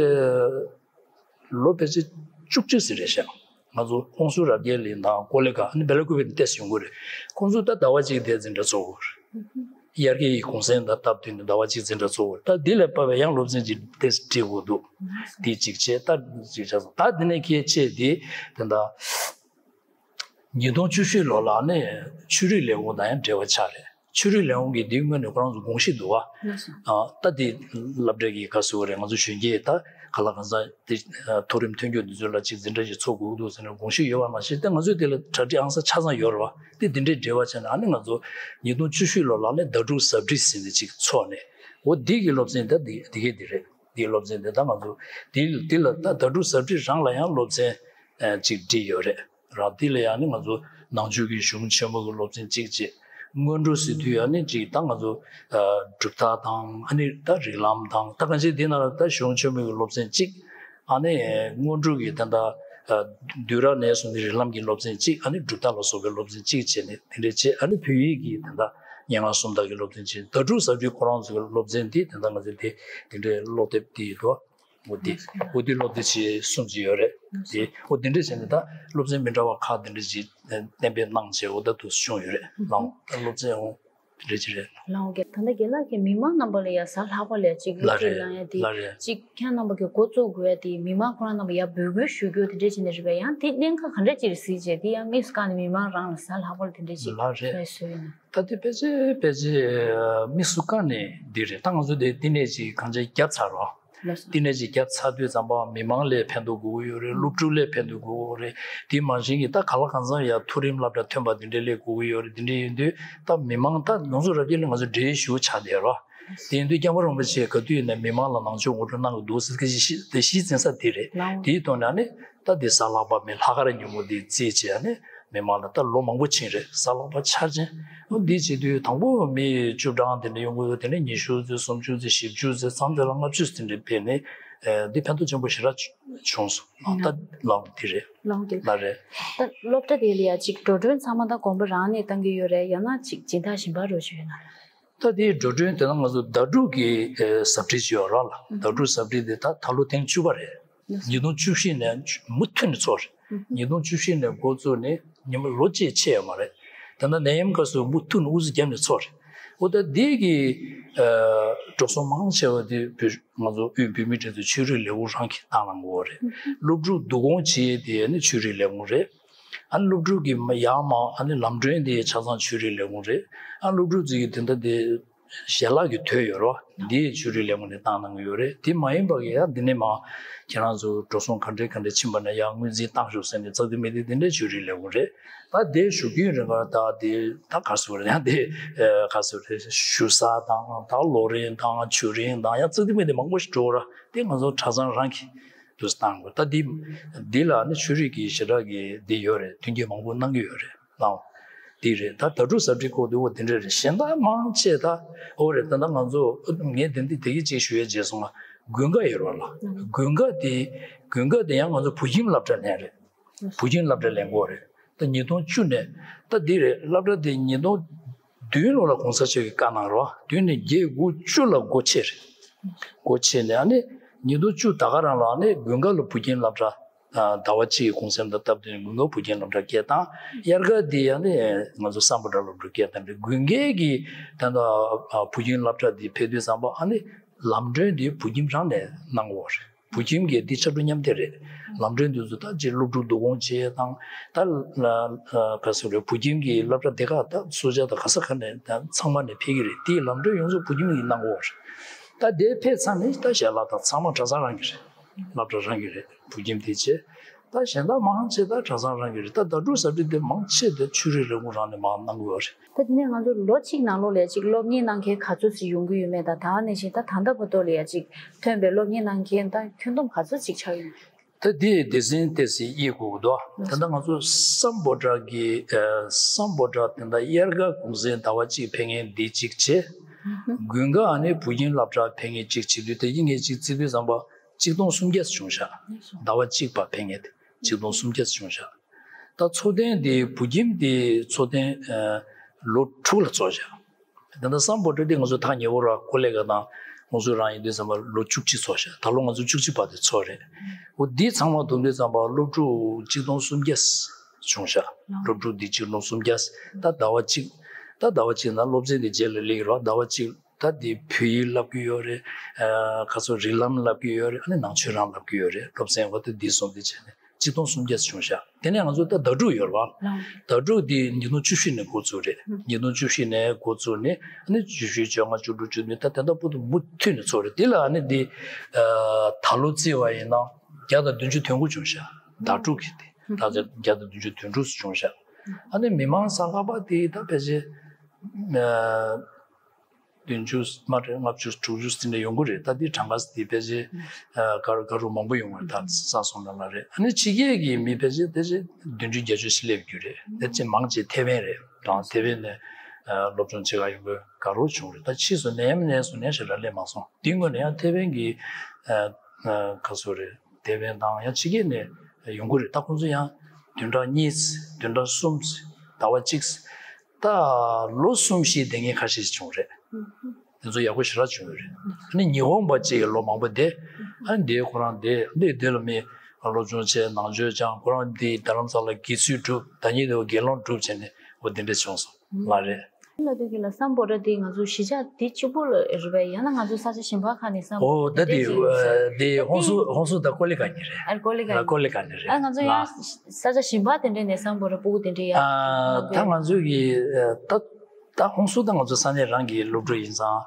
ལོ་ཕལ་ཆེར་བཅུ་གཅིག་ཙམ་རེད་ཤག་ང་ཚོ་ཀོང་སུ་རབ་རྒྱས་གླིང་དང་ཀོ་ལི་གྷལ། ཨ་ནི་བེ་ལ་ཀུ་པེ་ནས་ཏོག་ཙམ་ཡོང་གི་རེད། ཁོང་ཚོ་ད་ཟླ་བ་གཅིག་དེ་འཛིན་གྲྭ་ཚོགས་ཀྱི་ཡོད་རེད། དབྱར་ཁའི་གུང་སེང་དང་སྟབས་བསྟུན་ནས་ཟླ་བ་གཅིག་འཛིན་གྲྭ་ཚོགས་ཀྱི་ཡོད་རེད། ད་འདི་ལས་ཕར་བའི་ཡང་སློབ་ཚན་གཅིག་ཏོག་ཙམ་སྒྲིག་དགོས་འདུག་འདི་གཅིག་བྱས། ད་གཅིག་བྱས་སོང་། ད་འདི་ནས་ཁྱེད་ཆེད་འདི་དེ་འདྲ། ཉིས་སྟོང་བཅུ་བཞི་ལོ་ལ་ནི་ཆོས་རིག་ལས་ཁུངས་དང་ཡང་འབྲེལ་བ་ཆགས་རེད། ཆོས་རིག་ལས་ཁུངས་ཀྱིས་འདི་སྔོན་ནས་ཁོ་རང་ཚོ་དགོངས་གཞི་འདུག་བ། ལགས་སོ། ཨ་ད་འདི་སློབ་གྲྭ་གི་ག་ཟེར་དགོས་རེད། ང་ཚོ་གཞོན་སྐྱེས་ད་ག་ལ་གང་ཟག་དེ་མཐོ་རིམ་ཐོན་རྒྱུ་འདི་ཚོ་ལ་ཅིག་འཛིན་གྲྭ་ཞིག་ཚོགས་དགོས་འདུག་ཟེར་ནས་དགོངས་གཞི་ཡོད་པ་མ་ཟད། ད་ང་ཚོས་དེ་ལ་གྲ་སྒྲིག་ཨང་གསར་ཆ་ཚང་ཡོད་རེད་བ། དེ་འདི་འདྲའི་འབྲེལ་བ་བྱས་ནས་ཨ་ནི་ང་ཚོ་ཉིས་སྟོང་བཅུ་བཞི་ལོ་ལ་ནི་ཟླ་དྲུག་གཟའ་སྤྲེལ་ཟེར་ནས་ཅིག་ཚོགས་ནས། འོ་འདི་གི་སློབ་ཚན་ད་འདི་འདི་གས་འདི་རེད། འདིའི་སློབ་ཚན་དེ་ད་ང་ཚོ་འདི་འདི་ལ་ད་ཟླ་དྲུག་གཟའ་སྤྲེལ་རང་ལ་ཡང་སློབ་ཚན་ཨ་ཅིག་བསྒྲིགས་ཡོད་རེད། རང་འདི་ལ་ཡང་ནི་ང་ཚོ་ནང་ཆོས་ཀྱི་གཞུང་ཆེན་མོ་གི་སློབ་ཚན་གཅིག་བྱས། སྔོན་འགྲོ་ཟེར་དུས་ཡང་ནི་ཅིག་ད་ང་ཚོ་ཨ་གྲུབ་མཐའ་དང་། ཨ་ནི་ད་རིགས་ལམ་དང་། ད་གང་ཅི་འདི་ནང་ལ་ད་གཞུང་ཆེན་མོ་གི་སློབ་ཚན་གཅིག་ཨ་ནི་སྔོན་འགྲོ་གི་ད་ད་ཨ་བསྡུས་གྲྭ་ནས་བཟུང་ནས་རིགས་ལམ་གྱི་སློབ་ཚན་གཅིག་ཨ་ནི་གྲུབ་མཐའ་ལ་སོགས་པའི་སློབ་ཚན་གཅིག་བྱས་ནས་དེ་འདྲས་བྱས། ཨ་ནི་བོད་ཡིག་གི་ད་ད་སྙན་ངག་སུམ་རྟགས་ཀྱི་སློབ་ཚན་བྱས། ཟླ་དྲུག་གཟའ་སྤྲེལ་ཁོ་རང་ཚོ་གི་སློབ་ཚན་འདི་ད་ད་ང་ཚོ་དེ་དེ་འདྲའི་ཀློག་དེབ་དེ་ཡོད་དོ། འོ་དེ་འོ་དེ་ཀློག་དེབ་ཅིག་གསུམ་ཅིག་ཡོད་རེད། དེ་འོ་དེ་འདྲས་བྱས་ནས་ད་སློབ་ཚན་མི་འདྲ་བ་ཁག་དེ་འདྲས་ཅིག་གཏན་འབེབས་གནང་བྱས། འོ་ད་དུ་བྱུང་ཡོད་རེད། ལའང་ད་སློབ་ཚན་འོ་དེ་འདྲས་ཅིག་རེད། ལའང་གི་ད་ལྟ་རྒན་ལགས་ཀྱིས་མི་མང་རྣམ་པ་ལ་ཡ་གཟའ་ལྷག་པ་ལ་ཡ་ཅིག་སློབ་ཁྲིད་གནང་ཡ་དེ་ལ་རེད། ཅིག་ཁྱེད་རྣམ་པ་གི་འགོ་བཙུགས་དགོས་ཡ་དེ་མི་མང་ཁོ་རང་རྣམ་པ་ཡ་འབོད་སྐུལ་ཞུ་རྒྱུ་དེ་འདྲས་བྱས་ནས་རེད་པས། ཡང་དེ་གནད་འགག་ག་འདྲས་ཅིག་རེད་གཟིགས་བྱས། དེ་ཡང་དམིགས་སུ་བཀར་ནས་མི་མང་རང་ལ་གཟའ་ལྷག་པ་ལ་དེ་འདྲས་ཅིག་ལ་རེད། ཞུ་ཡིན། ད་དེ་ཕལ་ཆེར་ཕལ་ཆེར་དམིགས་སུ་བཀར་ནས་འདི་རེད། ད་ང་ཚོ་དེ་བསྟི་གནས་ཅིག་གང་ཅི་བརྒྱབ་ཚར་རོ། ལགས་སོ། བསྟི་གནས་ཅིག་བརྒྱབ་ཚར་དུས་ཙམ་པ་མི་མང་ལ་ཕན་ཐོགས་དགོས་ཀྱི་ཡོད་རེད། སློབ་ཕྲུག་ལ་ཕན་ཐོགས་དགོས་ཀྱི་ཡོད་རེད། དེ་མ་གཞི་གི་ད་ག་ལ་གང་འཚམ་ཡ་མཐོ་རིམ་སློབ་གྲྭ་ཐོན་པ་དེ་འདྲ་ལ་དགོས་ཀྱི་ཡོད་རེད། དེ་འདྲ་ཡིན་དུས་ད་མི་མང་ད་ལུང་ཚོ་རབ་རྒྱས་ལ་ང་ཚོ་འབྲེལ་ཡོད་ཞུ་ཆགས་བསྡད་རོ། དེ་ཡིན་དུས་སྐྱབས་མགོན་རིན་པོ་ཆེ་ག་དུས་ཡིན་ན་མི་མང་ལ་ནང་ཆོས་ངོ་སྤྲོད་གནང་གི་འདུག་ཟེར་གི་ཞིག་དེ་གཞི་འཛིན་ས་དེ་རེད། ལའང་། དེའི་ཐོག་ནས་ཨ་ནི་ད་དེ་གཟའ་ལྷག་པ་མི་ལྷག་དཀར་ཉིན་མོ་དེ་བརྩིས་བྱས། ཨ་ནི་མི་མང་ལ་ད་ལོ་མང་པོ་ཕྱིན་རེད། གཟའ་ལྷག་པ་འཆར་ཅན། འོ་འདི་བྱེད་དུས་དང་པོ་མི་བཅུ་གྲངས་དེ་འདྲ་ཡོང་གི་ཡོད། དེ་ནས་ཉི་ཤུ་ཙམ་སུམ་ཅུ་ཙམ་བཞི་བཅུ་ཙམ་མཚམས་དེ་ལ་ལྔ་བཅུ་ཙམ་དེ་འདྲ་ཕེབས་ནས་ཨ་འདི་ཕན་ཐོགས་ཆེན་པོ་ཞེ་དྲག་བྱུང་སོང་། ད་ལའང་དེ་རེད། ལའང་དེ་ལ་རེད། ད་སློབ་གྲྭ་དེ་ལ་ཡ་ཅིག་འགྲོ་གྲོན་ཚང་མ་ད་དགོན་པ་རང་ནས་བཏང་གི་ཡོད་རེད། ཡང་ན་ཅིག་སྦྱིན་བདག་གཞན་པ་རོགས་ཞུ་ཡོད་ན། ད་དེའི་འགྲོ་གྲོན་དེ་ད་ང་ཚོ་ཟླ་དྲུག་གི་ཨེ་གཟའ་སྤྲེལ་ཅིག་ཡོད་ར་ལ། ཟླ་དྲུག་གཟའ་སྤྲེལ་དེ་ད་ད་ལོ་ཐེངས་བཅུ་པ་རེད། ཉིས་སྟོང་བཅུ་བཞི་ནས་མུ་མཐུད་ནས་ཚོགས་རེད། ཉིས་སྟོང་བཅུ་བཞི་ནས་འགོ་བཙུགས་ནས་ཉི་མ་ལོ་གཅིག་ཆད་ཡོད་མ་རེད། ད་ལྟ་ནད་ཡམས་སྐབས་སུ་མུ་མཐུད་ནས་དབུ་འཛུགས་བརྒྱབ་ནས་ཚོགས་རེད། འོ་ད་དེ་གི་ཨེ་འགྲོ་སོང་མང་ཆེ་བ་དེ་བོད་ང་ཚོ་དབུས་བོད་མིའི་སྒྲིག་འཛུགས་ཆོས་རིག་ལས་ཁུངས་རང་གིས་བཏང་གནང་གི་ཡོད་རེད། སློབ་ཕྲུག་བསྡུ་སྐོང་བྱེད་ཡས་དེ་ནི་ཆོས་རིག་ལས་ཁུངས་རེད། ཨ་ནི་སློབ་ཕྲུག་གི་མ་ཡར་མར་ཨ་ནི་ལམ་གྲོན་དེ་ཆ་ཚང་ཆོས་རིག་ལས་ཁུངས་རེད། ཨ་སློབ་ཕྲུག་ཚོ་གི་དེ་འདྲ་དེ་ཞལ་ལག་གི་དོད་ཡོད་རོ། འདི་ཆོས་རིག་ལས་ཁུངས་ནས་བཏང་གནང་གི་ཡོད་རེད། དེ་མ་ཡིན་པ་གི་ཡ་འདི་ནས་མ་ཁྱེད་རང་ཚོ་འགྲོ་སོང་ག་འདྲ་ག་འདྲ་ཕྱིན་པ་ན་ཡ་ངོས་འཛིན་བཏང་ཤོག་ཟེར་ནས་ཚགས་ཚུད་མི་དེ་དེ་འདྲ་ཆོས་རིག་ལས་ཁུངས་རེད། ད་དེ་ཞུ་རྒྱུའི་རིང་ལ་ད་དེ་ད་ག་ཟེར་རེད། ཡང་དེ་ག་ཟེར་རེད། ཞུ་ས་དང་ད་ལོ་རིམ་དང་ཆོས་རིམ་དང་ཡང་ཚགས་ཚུད་མི་དེ་མང་པོ་ཞིག་འགྲོ་ར། དེ་ང་ཚོ་གྲྭ་ཚང་རང་གི་དུ་བཏང་དགོས། ད་འདི་འདི་ལ་ནི་ཆོས་རིག་གི་ཞེ་དྲག་གི་འདི་ཡོད་རེད། མཐུན་རྐྱེན་མང་པོ་གནང་གི་ཡོད་རེད། ལའང་འདི་རེད། ད་ཟླ་དྲུག་གཟའ་སྤྲེལ་སྐོར་དུ་འོ་དེ་འདྲ་རེད། གཞན་དག་མང་ཆེ་ད་འོ་རེད། ད་ད་ང་ཚོ་ངས་དེ་འདི་དེ་གི་ཅིག་ཞུ་ཡས་བྱས་སོང་ང་། དགུན་ཁ་ཡོད་རེད་ལ། དགུན་ཁ་དེ་དགུན་ཁ་དེ་ཡང་ང་ཚོ་བུ་ཁྱིམ་སློབ་གྲྭ་ལེན་རེད། བུ་ཁྱིམ་སློབ་གྲྭ་ལེན་དགོས་རེད། ད་ཉིས་སྟོང་བཅུ་ནས་ད་འདི་རེད། སློབ་གྲྭ་དེ་ཉིས་སྟོང་བདུན་ལོ་ལ་གོང་ས་མཆོག་གིས་བཀའ་གནང་རོགས། བདུན་ནས་བརྒྱད་དགུ་བཅུ་ལ་སྒོ་ཕྱེ་རེད། སྒོ་ཕྱེ་ནས་ཨ་ནི་ཉིས་སྟོང་བཅུ་ད་ག་རང་ལ་ཨ་ནི་དགུན་ཁ་ལ་བུ་ཁྱིམ་སློབ་གྲྭ་ཟླ་བ་གཅིག་གི་གུང་སེང་དང་སྟབས་བསྟུན་དགུན་ཁ་བུ་ཁྱིམ་སློབ་གྲྭ་སྐད་བཏང་། དབྱར་ཁ་འདི་ཨ་ནི་ང་ཚོ་སམ་བྷོ་ཊ་སློབ་གྲྭ་སྐད་བཏང་རེད། དགུན་ཁའི་གི་ད་ལྟ་བུ་ཁྱིམ་སློབ་གྲྭ་འདི་ཕེབས་དུས་ཙམ་པ་ཨ་ནི་ལམ་གྲོན་འདི་བུ་ཁྱིམ་རང་ནས་གནང་དགོས་རེད། བུ་ཁྱིམ་གྱི་འདི་ཕྱར་གྲུ་མཉམ་འདེགས་རེད། ལམ་གྲོན་འདི་ཚོ་ད་ཅིག་སློབ་ཕྲུག་བསྡུ་སྐོང་བྱེད་དང་ད་ལ་ག་ཟེར་རེད། བུ་ཁྱིམ་གྱི་སློབ་གྲྭ་དེ་ག་ད་སུ་ཇཱ་དང་ག་ས་ག་ནས་ད་ཚང་མ་ནས་ཕེབས་ཀྱི་རེད། དེའི་ལམ་གྲོན་ཡོངས་རྫོགས་བུ་ཁྱིམ་གྱིས་གནང་དགོས་རེད། ད་དེ་ཕེབས་ཚར་ནས་ད་ཞལ་ལག་དང་ཚང་མ་གྲྭ་ཚང་རང་གི་རེད། སློབ་གྲྭ་རང་གི་རེད། བུ་ཁྱིམ་དེ་བྱས། ད་གཞན་དག་མང་ཆེ་ད་གྲྭ་ཚང་རང་གི་རེད། ད་ཟླ་དྲུག་གཟའ་སྤྲེལ་དེ་མང་ཆེ་དེ་ཆོས་རིག་ལས་ཁུངས་རང་ནས་མར་གནང་གི་ཡོད་རེད། ད་དེ་ནས་ང་ཚོ་ལོ་གཅིག་ནང་ལོགས་ལ་ཅིག་སློབ་གཉེར་གནང་མཁན་ག་ཚོད་ཅིག་ཡོང་གི་ཡོད་མེད་དང་། ད་ནང་བཞིན་ད་ད་ལྟ་བར་དུ་ལ་ཡ་ཅིག་ཐོན་པའི་སློབ་གཉེར་གནང་མཁན་ད་ཁྱོན་བསྡོམས་ག་ཚོད་ཅིག་ཆགས་ཡོད་མེད། ད་དེ་སྡེ་ཚན་ཏོག་ཙམ་དབྱེ་དགོས་ཀྱི་འདུག་ད་ལྟ་ང་ཚོ་སམ་བྷོ་ཊ་གི་ཨ་སམ་བྷོ་ཊ་དེ་འདྲ་དབྱར་ཁ་གུང་སེང་ཟླ་བ་གཅིག་ཕེབས་མཁན་འདི་གཅིག་བྱས། དགུན་ཁ་ཨ་ནི་བུ་ཁྱིམ་སློབ་གྲྭ་ཕེབས་མཁན་གཅིག་བྱེད་དུས་དེ་གཉིས་ཀ་གཅིག་བརྩི་དུས་ཙམ་པ་ གཅིག་སྟོང་སུམ་བརྒྱ་བྱུང་ཤག་ཟླ་བ་གཅིག་པ་ཕེབས་མཁན་དེ་གཅིག་སྟོང་སུམ་བརྒྱ་བྱུང་ཤག་ད་འཚོ་རྟེན་དེ་བུ་ཁྱིམ་དེ་འཚོ་རྟེན་ལོ་དྲུག་ལ་བཙུགས་ཤག་ད་ལྟ་སམ་བྷོ་ཊ་འདི་ང་ཚོ་ཐག་ཉེ་བོ་ར་ཀོ་ལེ་གྷལ་དང་ཧུན་སུར་རང་ཡིན་དུས་ཙམ་པ་ལོ་བཅུ་གཅིག་འཚོ་ཤག་ད་ལོ་ང་ཚོ་བཅུ་གཅིག་པ་དེ་འཚོ་རེད། འོ་འདི་ཚང་མ་བསྡོམས་དུས་ཙམ་པ་སློབ་ཕྲུག་གཅིག་སྟོང་སུམ་བརྒྱ་བྱུང་ཤག་སློབ་ཕྲུག་འདི་གཅིག་སྟོང་སུམ་བརྒྱ། ད་ཟླ་བ་གཅིག་ད་ཟླ་བ་གཅིག་ནང་སློབ་ཚན་འདི་རྗེས་ལ་སླེབས་ཀྱི་རེད། ཟླ་བ་གཅིག་ད་འདི་བོད་ཡིག་བསླབ་ཀྱི་ཡོད་རེད། ཁ་སོ་རིགས་ལམ་བསླབ་ཀྱི་ཡོད་རེད། ཨ་ནི་ནང་ཆོས་རང་བསླབ་ཀྱི་ཡོད་རེད། སློབ་ཚན་འོ་ད་འདི་གསུམ་འདི་བྱས་ནས། གཅིག་སྟོང་སུམ་བརྒྱ་བྱུང་ཤག་དེ་ནས་ང་ཚོ་ད་ཟླ་དྲུག་ཡོད་རེད་བ། ཟླ་དྲུག་འདི་ཉིས་སྟོང་བཅུ་བཞི་ནས་འགོ་བཙུགས་རེད། ཉིས་སྟོང་བཅུ་བཞི་ནས་འགོ་བཙུགས་ནས་ཨ་ནི་བཅུ་བཞི་བཅོ་ལྔ་བཅུ་དྲུག་བཅུ་བདུན་ད་དེ་འདྲ་བར་དུ་མུ་མཐུད་ནས་འཚོ་རེད། དེ་ལ་ཨ་ནི་འདི་ད་ལོ་བརྩིས་པ་ཡིན་ན་བརྒྱ་དང་བདུན་ཅུ་དོན་དགུ་བྱུང་ཤག་ཟླ་དྲུག་གི་དེ་ད་ཆ་བརྒྱ་དང་བདུན་ཅུ་དོན་དྲུག་བྱུང་ཤག་ཨ་ནི་མི་མང་གསར་ལྷག་པ་དེ་ད་ཕལ་ཆེར། བདུན་ཅུ་མ་རེད། ལྔ་བཅུ་དྲུག་ཅུ་ཙམ་རེ་ཡོང་གི་རེད། ད་འདི་གྲངས་ཀ་འདི་ཕལ་ཆེར་ག་རུ་ག་རུ་མང་པོ་ཡོང་བ་རེད། ད་ས་སོང་ན་ལ་རེད། ཨ་ནི་ཕྱི་རྒྱལ་གྱི་མི་ཕལ་ཆེར་ཕལ་ཆེར་བདུན་ཅུ་བརྒྱད་ཅུ་ཞིག་སླེབས་རྒྱུ་རེད། དེ་ཕྱིར་མང་ཆེ་ཐེ་ཝན་རེད། རང་ཐེ་ཝན་ནས་སློབ་སྦྱོང་བྱེད་ག་ཡོང་གི་ག་རུ་བྱུང་རེད། ད་ཕྱིས་སུ་ནས་ནས་སུ་ནས་ཞེ་དྲག་སླེབས་མ་སོང་། འདི་སྔོན་ནས་ཡང་ཐེ་ཝན་གྱི་ག་ཚོད་རེད། ཐེ་ཝན་དང་ཡང་ཕྱི་རྒྱལ་ནས་ཡོང་གི་རེད། ད་ཁོང་ཚོ་ཡང་བདུན་ཕྲག་གཉིས་བདུན་ཕྲག་གསུམ་ཟླ་བ་གཅིག་ད་ལོ་གསུམ་བཞི་བསྡད་མཁན་ཁ་ཤས་ཤིག་བྱུང་རེད། དེ་ཚོ་ཡག་པོ་ཞེ་དྲག་བྱུང་ཡོད་རེད། ཨ་ནི་ཉི་ཧོང་པ་གཅིག་གིས་ལོ་མང་པོ་བསྡད། ཨ་ནི་དེ་ཁོ་རང་བསྡད་འདི་དེ་ལ་མི་སློབ་སྦྱོང་བྱས་ནང་ཆོས་སྦྱངས། ཁོ་རང་འདི་རྡ་རམ་ས་ལ་དགེ་ཚུལ་སྒྲུབ། ད་ཉིད་དུ་དགེ་སློང་སྒྲུབ་བྱས་ནས་འོ་དེ་འདྲ་བྱུང་སོང་ལ་རེད། ལ་དུས་ཀྱི་ལ་སམ་བྷོ་ཊ་དེ་ང་ཚོ་གཞིས་ཆགས་དེ་གཅིག་པོ་ལ་རེད་པས། ཡང་ན་ང་ཚོ་ས་ཆ་གཞན་པ་ཁག་ནས་སམ་བྷོ་ཊ་ཨོ་ད་དེ་དེ་ཅིག་ཡོད་ས་དེ་ཧོན་སུར་ཧོན་སུར་ད་ཀོ་ལི་གྷལ་ནས་རེད། ཨ་ཀོ་ལི་གྷལ་ལ་ཀོ་ལི་གྷལ་ནས་རེད། ཨ་ང་ཚོ་ཡང་ལ་ས་ཆ་གཞན་པ་དེ་འདྲས་ནས་སམ་བྷོ་ཊ་སྤུ་གུ་དེ་འདྲས་ཡང་ཨ་ད་ང་ཚོ་གི་ད་ད་ཧོན་སུར་ད་ང་ཚོ་ས་གནས་རང་གི་སློབ་ཕྲུག་ཡིན་ཙང་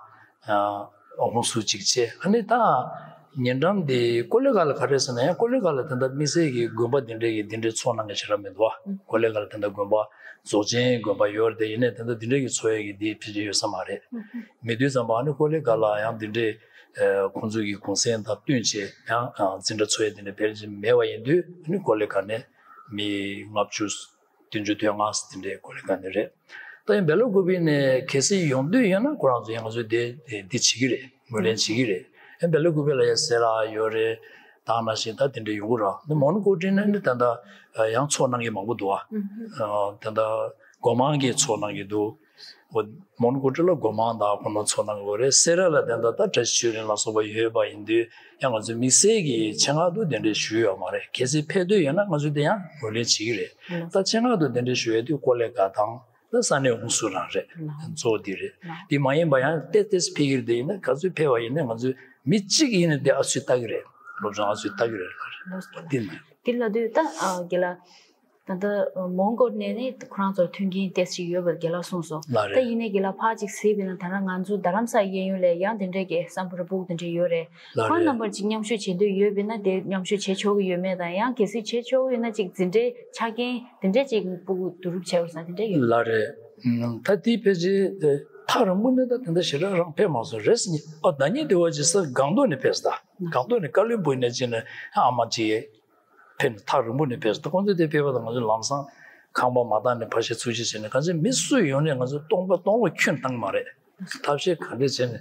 ཨ་ཧོན་སུར་གཅིག་བྱས། ཨ་ནི་ད་ཉེ་འགྲམ་དེ་ཀོ་ལི་གྷལ་ལ་ག་རེ་ཟེར་ན་ཡང་ཀོ་ལི་གྷལ་ལ་དེ་འདྲ་དམིགས་བསལ་གྱི་དགོན་པ་དེ་འདྲས་ཀྱི་དེ་འདྲས་ཚོགས་གནང་མཁན་ཞེ་དྲག་མི་འདུག་བ། ཀོ་ལི་གྷལ་ལ་དེ་འདྲ་དགོན་པ་རྫོགས་ཆེན་དགོན་པ་ཡོད་རེད། དེ་ཡིན་ནའི་དེ་འདྲ་དེ་འདྲ་གི་འཚོ་ཡས་ཀྱི་དེ་ཕལ་ཆེར་ཡོད་ས་མ་རེད། མེད་དུས་ཙམ་པ་ཨ་ནི་ཀོ་ལི་གྷལ་ལ་ཡང་དེ་འདྲའི་ཁོང་ཚོ་གི་གུང་སེང་དང་བསྟུན་བྱས་ཡང་འཛིན་གྲྭ་འཚོགས་ཡས་དེ་འདྲ་ཕལ་ཆེར་མེད་པ་ཡིན་དུས། ཨ་ནི་ཀོ་ལི་གྷལ་ནས་མི་ལྔ་བཅུ་བདུན་ཅུ་དོན་ལྔ་དེ་འདྲའི་ཀོ་ལི་གྷལ་ནས་རེད། ད་ཡང་སྦེ་ལ་ཀུ་པེ་ནས་གལ་སྲིད་ཡོང་འདོད་ཡོད་ན་ཁོ་རང་ཚོ་ཡང་ང་ཚོ་དེ་འདི་བྱེད་ཀྱི་རེད། ངོས་ལེན་བྱེད་ཀྱི་རེད། ཡང་སྦེ་ལ་ཀུ་པེ་ལ་ཡང་སེ་ར་ཡོད་རེད། ད་ནང་བཞིན་ད་དེ་འདྲ་ཡོང་གི་རེད། འདི་མོན་གྷོ་ཊི་ནས་ནི་ད་ལྟ་ཡང་ཚོགས་གནང་གི་མང་པོ་འདུག་ཨ། ད་ལྟ་སྒོ་མང་གིས་ཚོགས་གནང་གི་འདུག་འོ་མོན་གྷོ་ཊི་ལ་སྒོ་མང་དང་ཁོ་ན་ཚོགས་གནང་གི་ཡོད་རེད། སེ་ར་ལ་དེ་འདྲ་ད་བཀྲ་ཤིས་ཆོས་གླིང་ལ་སོགས་པ་ཡོད་པ་ཡིན་དུས་ཡང་ང་ཚོས་དམིགས་བསལ་གྱི་ཆེད་མངགས་དུ་དེ་འདྲའི་ཞུས་ཡོད་མ་རེད། གལ་སྲིད་ཕེབས་འདོད་ཡོད་ན་ང་ཚོས་དེ་ཡང་ངོས་ལེན་བྱེད་ཀྱི་རེད། ད་ཆེད་མངགས་དུ་དེ་འདྲའི་ཞུ་ཡས་དུས་ཀོ་ལི་གྷལ་དང་ད་ས་གནས་ཧུན་སུར་རང་རེད། གཙོ་བོ་དེ་རེད། དེ་མ་ཡིན་པ་ཡང་ཏེ་ཏེས་ཕེབས་ཀྱི་རེད། དེ་ཡིན་ན་ག་ཚོད་ཕེབས་པ་ཡིན་ན་ང་ཚོས་མི་གཅིག་ཡིན་ན་དེ་ཨ་ཚུགས་ལྟ་གི་རེད། སློབ་སྦྱོང་ཨ་ཚུགས་ལྟ་གི་རེད་ལ་རེད། འདི་ན་དེ་ལ་དུས་ད་རྒན་ལགས། ད་ལྟ་མོན་གྷོ་ནས་ནི་ཁོ་རང་ཚོར་མཐུན་རྐྱེན་ཏོག་ཙམ་ཡོད་པར་རྒན་ལགས་གསུངས་སོང་། ལགས་རེད། ད་ཡིན་ནའི་རྒན་ལགས་ཕར་ཅིག་གཟིགས་པ་ཡིན་ན། ད་ལྟ་ང་ཚོ་རྡ་རམ་ས་གཡས་གཡོན་ལ་ཡང་དེ་འདྲའི་གི་སམ་བྷོ་ཊ་སྤུ་གུ་དེ་འདྲ་ཡོད་རེད། ལགས་ཁོང་རྣམ་རེད། པར་ཅིག་མཉམ་ཞུགས་བྱེད་འདོད་ཡོད་པ་ཡིན་ན་དེ་མཉམ་ཞུགས་བྱེད་ཆོག་གི་ཡོད་མེད་དང་། ཡང་གལ་སྲིད་བྱེད་ཆོག་གི་ཡོད་ན་ཅིག་འཛིན་གྲྭའི་ཆ་རྐྱེན་དེ་འདྲ་ཅིག་སྤུ་གུ་བསྡུ་རུབ་བྱས་པ་སོང་དེ་འདྲ་ཡོད། ལགས་རེད། ད་དེ་ཕལ་ཆེར་ཐག་རིང་པོ་ནས་ད་དེ་འདྲ་ཞེ་དྲག་རང་ཕེབས་མ་སོང་རེད་ཟེར་ནས། ཨ་ད་ཉིད་དེ་བ་ཅིག་ས་སྒང་ཏོག་ནས་ཕེབས་ད། སྒང་ཏོག་ནས་ཀ་ལོན་སྦུག་ནས་ཅིག་ནས་ཨ་མ་ཅིག་ཕེབས་ནས་ཐག་རིང་པོ་ནས་ཕེབས་སོང་། ད་ཁོང་ཚོས་དེ་ཕེབས་པ་དང་ང་ཚོས་ལམ་སང་ཁང་པ་མ་བཏང་ནས་ཕར་བཤད་ཚུར་བཤད་བྱས་ནས་གང་ཅི་མི་སུ་ཡོང་ནས་ང་ཚོས་སྟོང་པ་སྟོང་ལོག་ཁྱོན་བཏང་མ་རེད། ཐབས་ཤེས་ག་འདྲས་བྱས་ནས་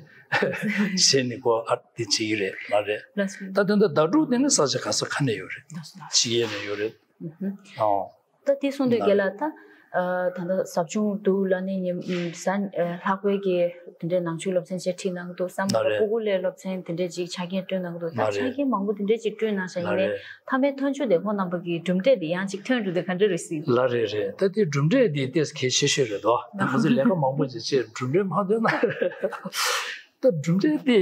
བྱས་ནས་ཁོ་ཨ་དེ་བྱེད་ཀྱི་རེད་ལ་རེད། ལགས་སོ། ད་དེ་འདྲ་ཟླ་དྲུག་དེ་ནི་ས་ཆ་ག་ས་ག་ནས་ཡོད་རེད། ལགས་སོ། ཕྱི་རྒྱལ་ནས་ཡོད་རེད། ཨོ། ད་དེ་སོང་དུས་རྒན་ལགས་ད། ཨ་ད་ལྟ་ཟབ་སྦྱོང་འདུག་ལ་ནི་ཉིན་གཟའ་ལྷག་པའི་གི་དེ་འདྲའི་ནང་ཆོས་སློབ་ཚན་ཅིག་ཁྲིད་གནང་འདུག་བསམ་གི་རེད། སྤུ་གུ་ལ་སློབ་ཚན་དེ་འདྲའི་ཅིག་ཆ་རྐྱེན་བསྐྲུན་གནང་འདུག་ད་ཆ་རྐྱེན་མང་པོ་དེ་འདྲའི་ཅིག་བསྐྲུན་གནང་བཞག་ཡིན་ནའི་མཐའ་མའི་ཐོན་ཆུ་དེ་ཁོང་རྣམ་པ་གི་གྲུབ་འབྲས་དེ་ཡང་ཅིག་ཐོན་འགྲོ་དུས་ག་འདྲ་རེད་སྲིད། ལ་རེད་རེད། ད་དེ་གྲུབ་འབྲས་དེ་ཏོག་ཙམ་གལ་ཆེ་ཤོས་རེད་དོ། ད་ང་ཚོས་ལས་ཀ་མང་པོ་ཅིག་བྱས་གྲུབ་འབྲས་མ་ཐོན་ན། ད་གྲུབ་འབྲས་དེ་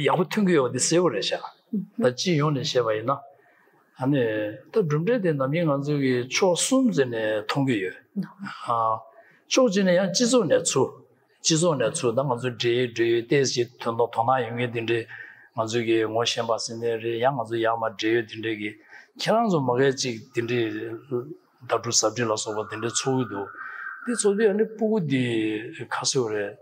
ཡག་པོ་ཐོན་གི་ཡོད་པ་དེ་གསལ་པོ་རེད་ཤག་ད་སྤྱི་ཡོངས་ནས་བཤད་པ་ཡིན་ན། ཨ་ནི་ད་གྲུབ་འབྲས་དེ་ནམ་རྒྱུན་ང་ཚོ་གིས་ཕྱོགས་གསུམ་ཟེར་ནས་མཐོང་གི་ཡོད། ཨ་ཕྱོགས་གཅིག་ནས་ཡང་སྤྱི་ཚོགས་ནས་ཚུར། སྤྱི་ཚོགས་ནས་ཚུར་ད་ང་ཚོ་འབྲེལ་ཡོད་འབྲེལ་ཡོད་ཏོག་ཙམ་དོན་དག་དོ་སྣང་ཡོད་མཁན་དེ་འདྲས་ང་ཚོ་གི་ངོ་ཤེས་པ་ཟེར་ནའི་རེད། ཡང་ང་ཚོ་ཡར་མར་འབྲེལ་ཡོད་དེ་འདྲས་ཀྱིས་ཁྱེད་རང་ཚོ་མ་གི་ཅིག་དེ་འདྲས་ཟླ་དྲུག་ཟབ་ཁྲིད་ལ་སོགས་པ་དེ་འདྲས་ཚོགས་ཀྱི་འདུག་དེ་ཚོགས་དུས་ཨ་ནི་སྤུ་གུ་དེ་ག་ཟེར་བ་རེད།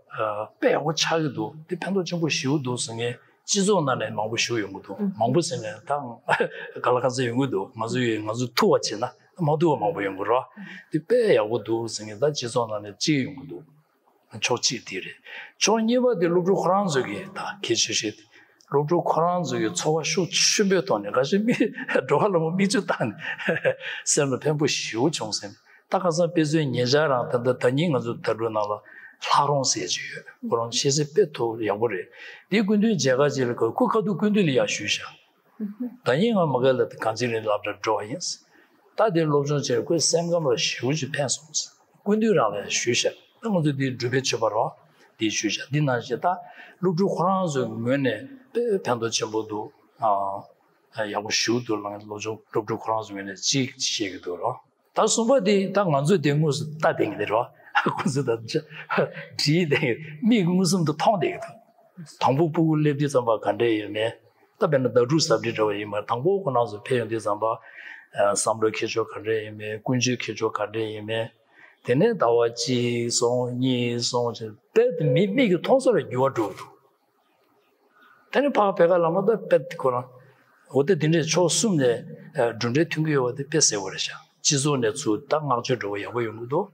དཔེ་ཡག་པོ་ཆགས་ཀྱི་འདུག་དེ་ཕན་ཐོགས་ཆེན་པོ་ཞེ་པོ་འདུག་ཟེར་མཁན། སྤྱི་ཚོགས་ནང་ནས་མང་པོ་ཞིག་ཡོང་གི་འདུག་ཨུ། མང་པོ་ཟེར་ནས་ད་ག་ལ་ག་ཚོད་ཡོང་གི་འདུག་ང་ཚོ་ཡོད། ང་ཚོ་ཐུག་པ་བྱས་ན་མ་ཐུག་པ་མང་པོ་ཡོང་གི་རེད། དེ་དཔེ་ཡག་པོ་འདུག་ཟེར་མཁན་ད་སྤྱི་ཚོགས་ནང་ནས་གཅིག་ཡོང་གི་འདུག་ཕྱོགས་གཅིག་དེ་རེད། ཕྱོགས་གཉིས་པ་དེ་སློབ་ཕྲུག་ཁོ་རང་ཚོ་གིས་ད་གལ་ཆེ་ཤོས་དེ་ སློབ་ཕྲུག་ཁོ་རང་ཚོ་གི་ཚོར་བ་ཤུགས་ཆེན་པོའི་ཐོག་ནས་འགའ་ཞིག་མི་འགྲོ་བ་ལ་མོ་མིག་ཆུ་བཏང་ནས་སེམས་ལ་ཕན་པོ་ཞེ་པོ་བྱུང་ཟིན། ད་ཁ་སང་དཔེ་མཚོན་ཉེ་ཆར་རང་ད་ལྟ་ད་ཉིན་ང་ཚོ་ད་ལོའི་ནང་ལ་ལྷ་རོང་ཟེར་གྱི་ཡོད། ཁོ་རང་ཤེས་ཚད་དཔེ་ཐོག་ཡག་པོ་རེད། དེའི་སྐུ་མདུན་མཇལ་ཁ་ཅིག་ལ་ཁོ་ཁ་ཐུག་སྐུ་མདུན་ལ་ཡར་ཞུས་ཤག་ད་ཡིན་ང་མ་ག་ལ་གང་ཅི་རིང་སློབ་གྲྭ་འགྲོ་བ་ཡིན། ད་དེ་སློབ་སྦྱོང་བྱས་ཁོའི་སེམས་ཁམས་ལ་ཞེ་པོ་ཅིག་ཕན་སོང་། སྐུ་མདུན་རང་ལ་ཞུས་ཤག་ད་ང་ཚོ་འདི་འབྲུག་པའི་ཆོས་པ་རོ་འདི་ཞུས་ཤག་འདི་ནང་བཞིན་ད་སློབ་ཕྲུག་ཁོ་རང་ཚོའི་ངོས་ནས་དཔེ་ཕན་ཐོགས་ཆེན་པོ་འདུག་ཨ་ཡག་པོ་ཞེ་པོ་འདུག་ལ་སློབ་སྦྱོང་སློབ་ཕྲུག་ཁོ་རང་ཚོའི་ངོས་ནས་ཅིག་བཤད་ཀྱི་འདུག་རོ། ད་གསུམ་པ་དེ་ད་ང་ཚོས་དེ་དངོས་སུ་ལྟ་བསྡད་ཀྱི་རེད་རོ། ཁོ་ཚོས་ད་བྲིས་བསྡད་ཀྱི་མིག་མངོན་སུམ་དུ་མཐོང་བསྡད་ཀྱི་འདུག་དང་པོ་སྤུ་གུ་སླེབས་དུས་ཙམ་པ་ག་འདྲས་ཡོད་མེད། ད་དཔེར་ན་ཟླ་དྲུག་གཟའ་སྤྲེལ་འདྲ་བ་ཡིན་པ་དང་པོ་ཁོ་རང་ཚོ་ཕེབས་ཡོང་དུས་ཙམ་པ། བསམ་བློའི་ཁྱད་ཆོས་ག་འདྲས་ཡིན་མེད། ཀུན་སྤྱོད་ཁྱད་ཆོས་ག་འདྲས་ཡིན་མེད། དེ་ནས་ཟླ་བ་གཅིག་སོང་གཉིས་སོང་ཅིག་དཔེ་དེ་མི་མིག་གིས་མཐོང་ས་ལ་འགྱུར་བ་འགྲོ་གི་འདུག་དེ་ནས་ཕར་བེ་ག་ལ་མ་ད་དཔེ་དེ་ཁོ་རང་འོ་དེ་དེ་འདྲས་ཕྱོགས་གསུམ་ནས་གྲུབ་འབྲས་ཐོན་གྱི་ཡོད་པ་དེ་དཔེ་གསལ་པོ་རེད་ཤག་སྤྱི་ཚོགས་ནས་ཚུར་ད་བསྔགས་བརྗོད་འདྲ་བོ་ཡག་པོ་ཡོང་གི་འདུག་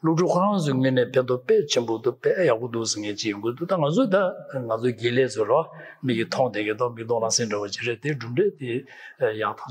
སློབ་ཕྲུག་ཁོ་རང་ཚོའི་ངོས་ནས་ཕན་ཐོགས་དཔེ་ཆེན་པོ་འདུག་དཔེ་ཡག་པོ་འདུག་ཟེར་མཁན་ཅིག་ཡོང་གི་འདུག་ད་ང་ཚོས་ད་ང་ཚོའི་དགེ་ལས་ཚོ་རོ་མིག་གིས་མཐོང་བསྡད་མཁན་དང་མིག་མཐོང་ལག་ཟིན་འདྲ་བོ་ཅིག་རེད། དེ་གྲུབ་འབྲས་དེ་ཡག་ཐག་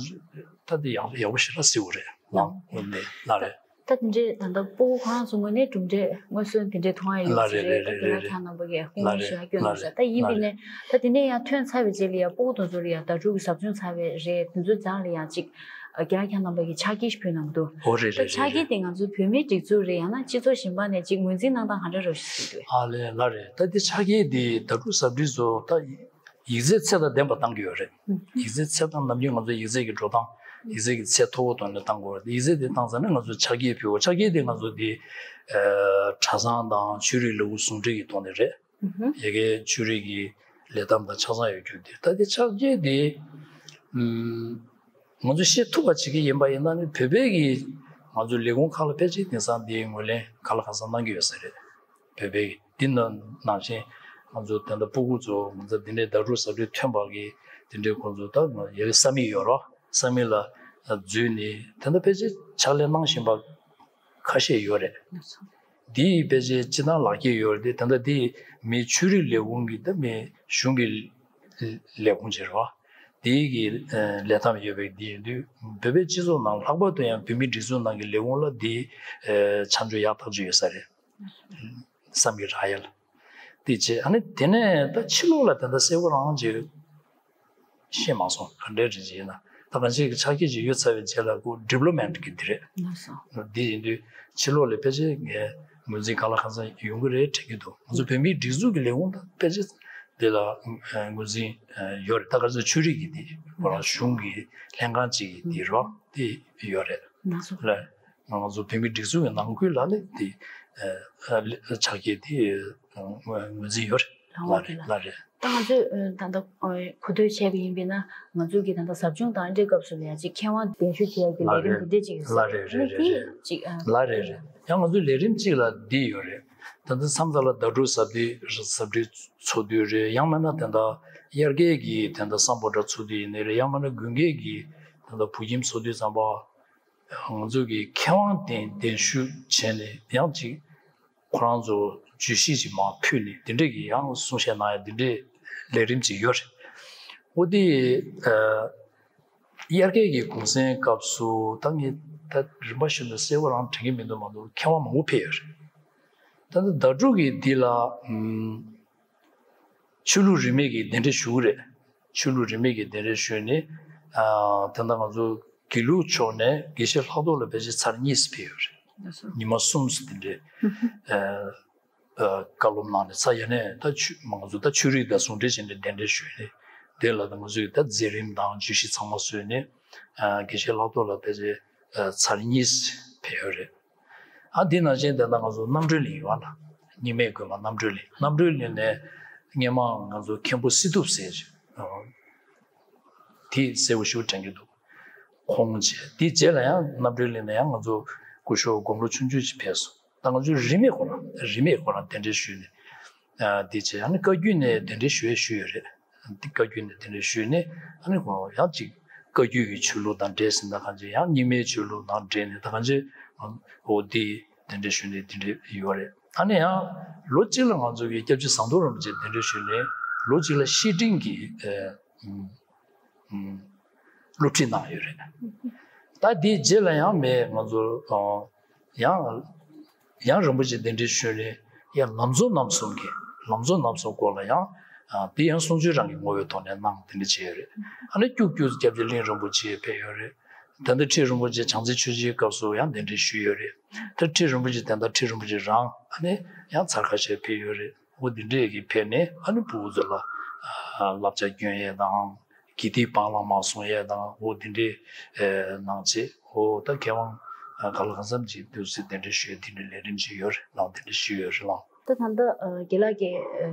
ཆོད་ད་དེ་ཡག་ཡག་པོ་ཞེ་དྲག་གསལ་པོ་རེད། ལགས་འོ་ནས་ལགས་རེད། ད་དེ་འདྲས་ད་ལྟ་སྤུ་གུ་ཁོ་རང་ཚོ་ངོས་ནས་གྲུབ་འབྲས་དངོས་སུ་དེ་འདྲས་མཐོང་ཡ་ཡོད་ལགས་ས་རེད། རེད་ད་རྒན་ལགས་ཁྱེད་རྣམ་པ་གིས་ལགས་སྐུ་ངོ་རེད་ཞུ་ཡ་སྐྱོན་ལགས་མི་རེད། ད་ཡིན་པས་ནས་ད་དེ་ནས་ཡང་ཐོན་ཚར་བའི་རྗེས་ལ་ཡང་སྤུ་གུ་དེ་ཚོ་ལ་ཡང་ཟླ་དྲུག་གི་ཟབ་སྦྱོང་ཚར་བའི་རེད། དེ་ཚོའི་རྗེས་ལ་ཡང་ཅིག་རྒན་ལགས་ཁྱེད་རྣམ་པ་གིས་ཕྱག་འཁྱེར་ཞིག་ཕུལ་གནང་འདུག་འོ་རེད་ད་རེད་ཕྱག་རེད་འཁྱེར་རེད། དེ་ང་ཚོའི་བོད་མིའི་སྒྲིག་འཛུགས་རེད། ཡང་ན་སྤྱི་ཚོགས་གཞན་པ་ནས་ཅིག་ངོས་འཛིན་གནང་སྟངས་ག་འདྲ་རེད་ཞུ་གི་འདུག་ཨ་ལས་ལགས་རེད། ད་དེ་ཕྱག་འཁྱེར་དེ་ཟླ་དྲུག་ཟབ་སྦྱོང་ཚོ་ད་ཡིག་ཚད་ཚད་དང་ལྡན་པ་བཏང་གི་ཡོད་རེད། ཡིག་ཚད་ཚད་དང་ནམ་རྒྱུན་ང་ཚོ་ཡིག་ཚད་ཀྱི་འགྲོ་སྟངས་ཡིག་ཚད་ཀྱི་ཚད་མཐོ་བོ་ཐོག་ནས་བཏང་དགོས་རེད། ཡིག་ཚད་དེ་བཏང་ཚར་ན་ང་ཚོ་ཕྱག་འཁྱེར་ཕུལ་བ། ཕྱག་འཁྱེར་དེ་ང་ཚོ་དེ་གྲྭ་ཚང་དང་ཆོས་རིག་ལས་ཁུངས་ཟུང་འབྲེལ་གྱི་ཐོག་ནས་རེད། ཡ་གིའི་ཆོས་རིག་གི་ལས་ཐམ་དང་ཆ་ཚང་ཡོད་རྒྱུ་དེ་ད་དེ་ཕྱག་འཁྱེར་དེ་ང་ཚོ་ཤེས་ཐུབ་པ་བྱེད་ཀྱི་ཡིན་པ་ཡིན་ན་ནི་བོད་པའི་གི་ང་ཚོ་ལས་ཁུངས་ཁག་ལ་ཕལ་ཆེར་དེང་སང་དེའི་ངོས་ལེན་ག་ལ་གང་འཚམ་གནང་གི་ཡོད་ས་རེད། བོད་པའི་འདི་ནང་ནང་བཞིན་ང་ཚོ་ད་ལྟ་སྤུ་གུ་ཚོ་ང་ཚོ་འདི་འདྲའི་ཟླ་དྲུག་ཟབ་སྦྱོང་ཐོན་པ་གི་འདི་འདྲའི་ཁོང་ཚོ་ད་ཡ་གི་ས་མིག་ཡོད་རོགས་ས་མིག་ལ་འཛུལ་ནས་ད་ལྟ་ཕལ་ཆེར་ཕྱག་ལས་གནང་བཞིན་པ་ཁ་ཤས་ཡོད་རེད། འདིའི་ཕལ་ཆེར་སྤྱི་བཏང་ལག་ཁྱེར་ཡོད་རེད་དེ་ད་ལྟ་འདི་མི་ཆོས་རིག་ལས་ཁུངས་ཀྱི་ད་མི་གཞུང་གི་ལས་ཁུངས་བྱེད་རོགས་འདིའི་གི་ལས་ཐམ་ཡོད་པའི་འདི་ཡིན་དུས་བོད་པའི་སྤྱི་ཚོགས་ནང་ལྷག་པར་དུ་ཡང་བོད་མིའི་སྒྲིག་འཛུགས་ནང་གི་ལས་ཁུངས་ལ་འདི་ཆ་འཇོག་ཡག་ཐག་ཆོད་ཡོད་ས་རེད། བསམ་གྱི་རག་ཡ་ལ། དེ་བྱས་ཨ་ནི་དེ་ནས་ད་ཕྱི་ལོགས་ལ་དེ་འདྲ་གསལ་པོ་རང་ཅིག་ཤེས་མ་སོང་ག་འདྲའི་རེད་ཅེ་ན་ད་གང་ཅིའི་ཕྱག་འཁྱེར་ཅིག་ཡོད་ཚར་བའི་རྗེས་ལ་ཁོ་ཌི་བི་ལོབ་མེན་ཊི་གི་དེ་རེད། ལགས་སོ། འདི་ཡིན་དུས་ཕྱི་ལོགས་ལ་ཕལ་ཆེར་ངས་ངོས་འཛིན་གང་ལ་གང་འཚམ་ཡོང་གི་རེད་དྲན་གྱི་འདུག་ང་ཚོ་བོད་མིའི་སྒྲིག་འཛུགས་ཀྱི་ལས་ཁུངས་དང་ཕལ་ཆེར་དེ་ལ་ངོས་འཛིན་ཡོད་རེད། ད་ག་ཚོད་ཆོས་རིག་གི་དེ་ཁོ་རང་གཞུང་གི་ལྷན་ཁང་ཅིག་གི་དེ་རོགས་དེ་ཡོད་རེད། ལགས་སོ། ལ། ང་ཚོ་བོད་མིའི་སྒྲིག་འཛུགས་ཀྱི་ནང་ཁུལ་ལ་ནི་དེ་ཕྱག་འཁྱེར་དེ་ངོས་འཛིན་ཡོད་རེད། ལགས་འོ་ལགས་རེད་ལགས་རེད། ད་ང་ཚོས་ད་ལྟ་གོ་ཐོས་བྱས་པ་ཡིན་པས་ན་ང་ཚོས་ཀྱི་ད་ལྟ་ཟབ་སྦྱོང་དང་འབྲེལ་སྐབས་སུ་ལ་ཡ་ཅིག་མཁས་དབང་གདན་ཞུ་བྱེད་ཡ་གི་ལས་རིམ་དེ་འདྲས་ཅིག་ཡོད་ས་རེད། ལགས་རེད་རེད་རེད་རེད། ཅིག་ལགས་རེད་རེད། ཡང་ང་ཚོའི་ལས་རིམ་གཅིག་ལ་འདི་ཡོད་རེད། ད་ལྟ་མཚམས་མཚམས་ལ་ཟླ་དྲུག་ཟབ་སྦྱོང་ཟབ་སྦྱོང་ཚོགས་དུས་རེད། ཡང་མིན་ན་དེ་འདྲ་དབྱར་ཁའི་གི་དེ་འདྲ་སམ་བྷོ་ཊ་ཚོགས་དུས་ཡིན་ནའི་རེད། ཡང་མིན་ན་དགུན་ཁའི་གི་དེ་འདྲ་བོད་ཁྱིམ་ཚོགས་དུས་ཙམ་པ། ང་ཚོ་གིས་མཁས་དབང་དེ་གདན་ཞུ་བྱས་ནས་ཡང་ཅིག་ཁོ་རང་ཚོ་བརྗོད་གཞི་ཅིག་མར་ཕུལ་ནས་དེ་འདྲས་ཀྱི་ཡང་གསུང་བཤད་གནང་ཡ་དེ་འདྲས་ལས་རིམ་ཅིག་ཡོད་རེད། འོ་དེ་དབྱར་ཁའི་གི་གུང་སེང་སྐབས་སུ་ད་ངས་ད་རིམ་པ་བཞིན་དུ་གསལ་པོ་རང་དྲན་གྱི་མི་འདུག་མ་གཏོགས་མཁས་དབང་མང་པོ་ཕེབས་ཡོད་རེད། ད་ལྟ་ཟླ་དྲུག་གི་འདི་ལ་ཆོས་ལུགས་རིས་མེད་ཀྱི་གདན་འདྲེན་ཞུ་གི་རེད། ཆོས་ལུགས་རིས་མེད་ཀྱི་གདན་འདྲེན་ཞུས་ནས་ཨ་ད་ལྟ་ང་ཚོ་དགེ་ལུགས་ཕྱོགས་ནས་དགེ་བཤེས་ལྷག་རྡོར་ལ་ཕལ་ཆེར་ཚར་གཉིས་ཕེབས་ཡོད་རེད། ལགས་སོ། ཉི་མ་གསུམ་དེ་འདྲའི་ཨ་ཨ་བཀའ་སློབ་གནང་ནས་ཚར་ཡ་ནས་ད་ཆོས་ང་ཚོ་ད་ཆོས་རིག་དང་ཟུང་འབྲེལ་བྱས་ནས་གདན་འདྲེན་ཞུས་ནས་དེ་ལ་ད་ང་ཚོས་ད་མཛད་རིམ་དང་བརྗོད་གཞི་ཚང་མ་བཟོས་ནས་ཨ་དགེ་བཤེས་ལྷག་རྡོར་ལ་ཕལ་ཆེར་ཨ་ཚར་གཉིས་ཕེབས་ཡོད་རེད། ཨ་འདི་ནང་བཞིན་དེ་ལྟར་ང་ཚོ་རྣམ་གྲོལ་གླིང་ཡོད་ན། རྙིང་མའི་དགོན་པ་རྣམ་གྲོལ་གླིང་། རྣམ་གྲོལ་གླིང་ནས་སྔས་མ་ང་ཚོ་མཁན་པོ་སི་ཏུབ་ཟེར་ཅིག་དེ་གསལ་པོ་ཞིག་དྲན་གྱི་འདུག་ཁོང་བྱས་དེའི་རྗེས་ལ་ཡང་རྣམ་གྲོལ་གླིང་ནས་ཡང་ང་ཚོ་སྐུ་ཞབས་སྒོམ་ལོ་ཆུང་ཆུང་ཞིག་ཕེབས་སོང་། ད་ང་ཚོའི་རིས་མེད་ཁོ་ན་རིས་མེད་ཁོ་ན་གདན་འདྲེན་ཞུས་ནས། དེ་བྱས་ཨ་ནི་བཀའ་བརྒྱུད་ནས་གདན་འདྲེན་ཞུ་ཡས་ཞུས་ཡོད་རེད། འདི་བཀའ་བརྒྱུད་ནས་གདན་འདྲེན་ཞུས་ནས་ཨ་ནི་ཁོང་ཡང་ཅིག་བཀའ་བརྒྱུད་ཀྱི་ཆོས་ལུགས་དང་འབྲེལ་ཟིན་ད་གང་ཅི་ཡང་རྙིང་མའི་ཆོས་ལུགས་དང་འབྲེལ་ནས་ད་གང་ཅི་འོ་འདི་གདན་འདྲེན་ཞུས་ནས་འདི་འདྲས་ཡོད་རེད། ཨ་ནི་ཡང་ལོ་གཅིག་ལ་ང་ཚོ་གི་སྐྱབས་རྗེ་ཟམ་གདོང་རིན་པོ་ཆེ་གདན་འདྲེན་ཞུས་ནས་ ལོ་གཅིག་ལ་བཤེས་སྤྲིང་གི་ཨ་ཨ་སློབ་ཁྲིད་གནང་ཡོད་རེད། ད་དེའི་རྗེས་ལ་ཡང་མེད་ང་ཚོ་ཨ་ཡང་ཡང་རིན་པོ་ཆེ་གདན་འདྲེན་ཞུས་ནས་ཡང་ལམ་གཙོ་རྣམ་གསུམ་གྱི་ལམ་གཙོ་རྣམ་གསུམ་སྐོར་ལ་ཡང་ཨ་དེ་ཡང་གསུང་ཆོས་རང་གི་ངོ་བོའི་ཐོག་ནས་གནང་དེ་འདྲ་བྱས་ཡོད་རེད། ཨ་ནི་ཀྱུག་ཀྱུག་སྐྱབས་རྗེ་གླིང་རིན་པོ་ཆེ་ཕེབས་ཡོད་རེད། ད་ལྟ་ཁྲི་རིན་པོ་ཆེ་བྱང་རྩེ་ཆོས་རྗེའི་སྐབས་སུ་ཡང་གདན་འདྲེན་ཞུས་ཡོད་རེད། ད་ཁྲི་རིན་པོ་ཆེ་ད་ལྟ་ཁྲི་རིན་པོ་ཆེ་རང་ཨ་ནི་ཡང་ཚར་ཁ་ཤས་ཕེབས་ཡོད་རེད། འོ་འདི་འདྲས་ཀྱི་ཕེབས་ནས་ཨ་ནི་ཕྲུ་གུ་ཚོ་ལ་ཨ་བསླབ་བྱ་སྐྱོན་ཡས་དང་དགེ་སྡིག་སྤང་བླང་མ་སྲུང་ཡས་དང་འོ་འདི་འདྲས་ཨ་གནང་བྱས་འོ་ད་མཁས་དབང་ཨ་ག་ལ་གང་འཚམ་ཅིག་ཏོག་ཙམ་གདན་འདྲེན་ཞུས་འདི་འདྲས་ལས་རིམ་ཅིག་ཡོད་རེད་ལགས། འདི་འདྲས་ཞུས་ཡོད་རེད་ལགས། ད་ད་ལྟ་ཨ་རྒན་ལགས་ཀྱིས་ཨ་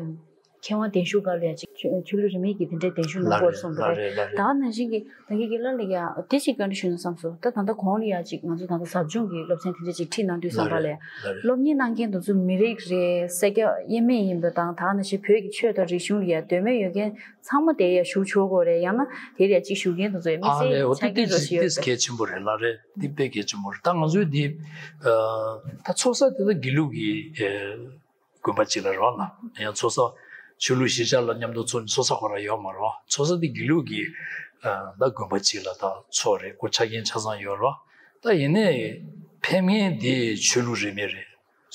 མཁས་དབང་གདན་ཞུ་སྐབས་ལ་ཡང་ཅིག་ཆོས་ཆོས་ལུགས་རིས་མེད་ཀྱི་དེ་འདྲའི་གདན་ཞུ་གནང་ལགས་དགོས་རེད་གསུངས་པ་ལགས་རེད། རེད་ལགས་ད་རེད། ག་ནང་བཞིན་གྱི་ད་གིན་རྒན་ལགས་ལ་ཡང་དེ་ཅིག་བཀའ་འདྲི་ཞུ་ན་བསམ་སོང་། ད་ད་ལྟ་གོང་ལ་ཡང་ཅིག་ང་ཚོ་ད་ལྟ་ཟབ་སྦྱོང་གི་སློབ་ཚན་དེ་འདྲ་ཅིག་ཁྲིད་གནང་དུས་ཙམ་པ་ལ་ཡང་ལགས་རེད། སློབ་གཉེར་གནང་མཁན་དེ་ཚོ་མི་རིགས་རེད། སེར་སྐྱ་དབྱེ་མེད་ཡིན་པ་དང་ད་ག་ནང་བཞིན་བོད་ཀྱི་ཆོས་དང་རིག་གཞུང་ལ་ཡང་འདོད་མོས་ཡོད་མཁན་ཚང་མ་དེ་ཡང་ཞུགས་ཆོག་གོ་རེད། ཡང་ན་དེ་ལ་ཡང་ཅིག་ཞུགས་མཁན་དེ་ཚོ་ཡང་དམིགས་ཨ་ལས་བསལ་འོ་དེ་ཆ་དེ་རྐྱེན་རོ་ཅིག་ཞིག་ཡོད་དེ་པས། གལ་ཆེན་པོ་རེད་ལགས་རེད། དེ་དཔེ་གལ་ཆེན་པོ་རེད། ད་ང་ཚོའི་འདི་ཨ་ད་ཚོགས་ས་དེ་ད་དགེ་ལུགས་ཀྱི་ཨ་དགོན་པ་གཅིག་ལ་རོགས་ལ་ཡང་ཚོགས་ས་ཆོས་ལུགས་གཞིས་ཆགས་ལ་མཉམ་དུ་ཚོགས་ཚོགས་ས་ཁོ་ར་ཡོད་མ་རོགས། ཚོགས་ས་དེ་དགེ་ལུགས་ཀྱི་ཨ་ད་དགོན་པ་གཅིག་ལ་ད་ཚོགས་རེད། ཁོ་ཆ་རྐྱེན་ཆ་ཚང་ཡོད་རོགས། ད་ཡིན་ནའི་ཕེབས་མཁན་དེ་ཆོས་ལུགས་རིས་མེད་རེད།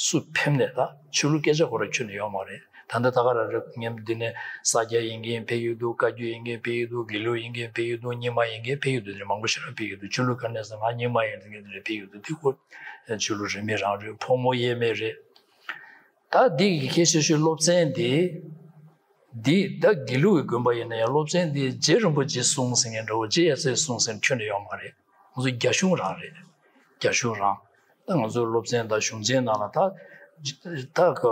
སུ་ཕེབས་ནས་ད་ཆོས་ལུགས་སྐད་ཆ་ཁོ་ར་ཁྱོན་ནས་ཡོད་མ་རེད། ད་ལྟ་ད་ག་རང་རེད་ངས་འདི་ནས་ས་སྐྱ་ཡིན་མཁན་ཕེབས་ཡོད་འདུག་བཀའ་བརྒྱུད་ཡིན་མཁན་ཕེབས་ཡོད་འདུག་དགེ་ལུགས་ཡིན་མཁན་ཕེབས་ཡོད་འདུག་རྙིང་མ་ཡིན་མཁན་ཕེབས་ཡོད་འདུག་དེ་འདྲ་མང་པོ་ཞེ་དྲག་ཕེབས་ཡོད་འདུག་ཆོས་ལུགས་ག་ནས་སོང་ང་རྙིང་མ་ཡིན་མཁན་དེ་འདྲ་ཕེབས་ཡོད་འདུག་དེ་ཁོ་ཆོས་ལུགས་རིས་མེད་རང་རེད། ཕོ་མོ་དབྱེ་མེད་རེད། ད་འདི་གི་གལ་ཆེ་ཤོས་སློབ་ཚན་འདི་འདི་ད་དགེ་ལུགས་ཀྱི་དགོན་པ་ཡིན་ན་ཡང་སློབ་ཚན་འདི་རྗེ་རིན་པོ་ཆེ་གསུངས་ཟིན་མཁན་འདྲ་བོ་རྗེ་ཡབ་སྲས་གསུངས་ཟིན་ཁྱོན་ནས་ཡོད་མ་རེད། ང་ཚོ་རྒྱ་གཞུང་རང་རེད། རྒྱ་གཞུང་རང་། ད་ང་ཚོའི་སློབ་ཚན་དང་གཞུང་ཆེན་ནང་ལ་ད་ད་ག་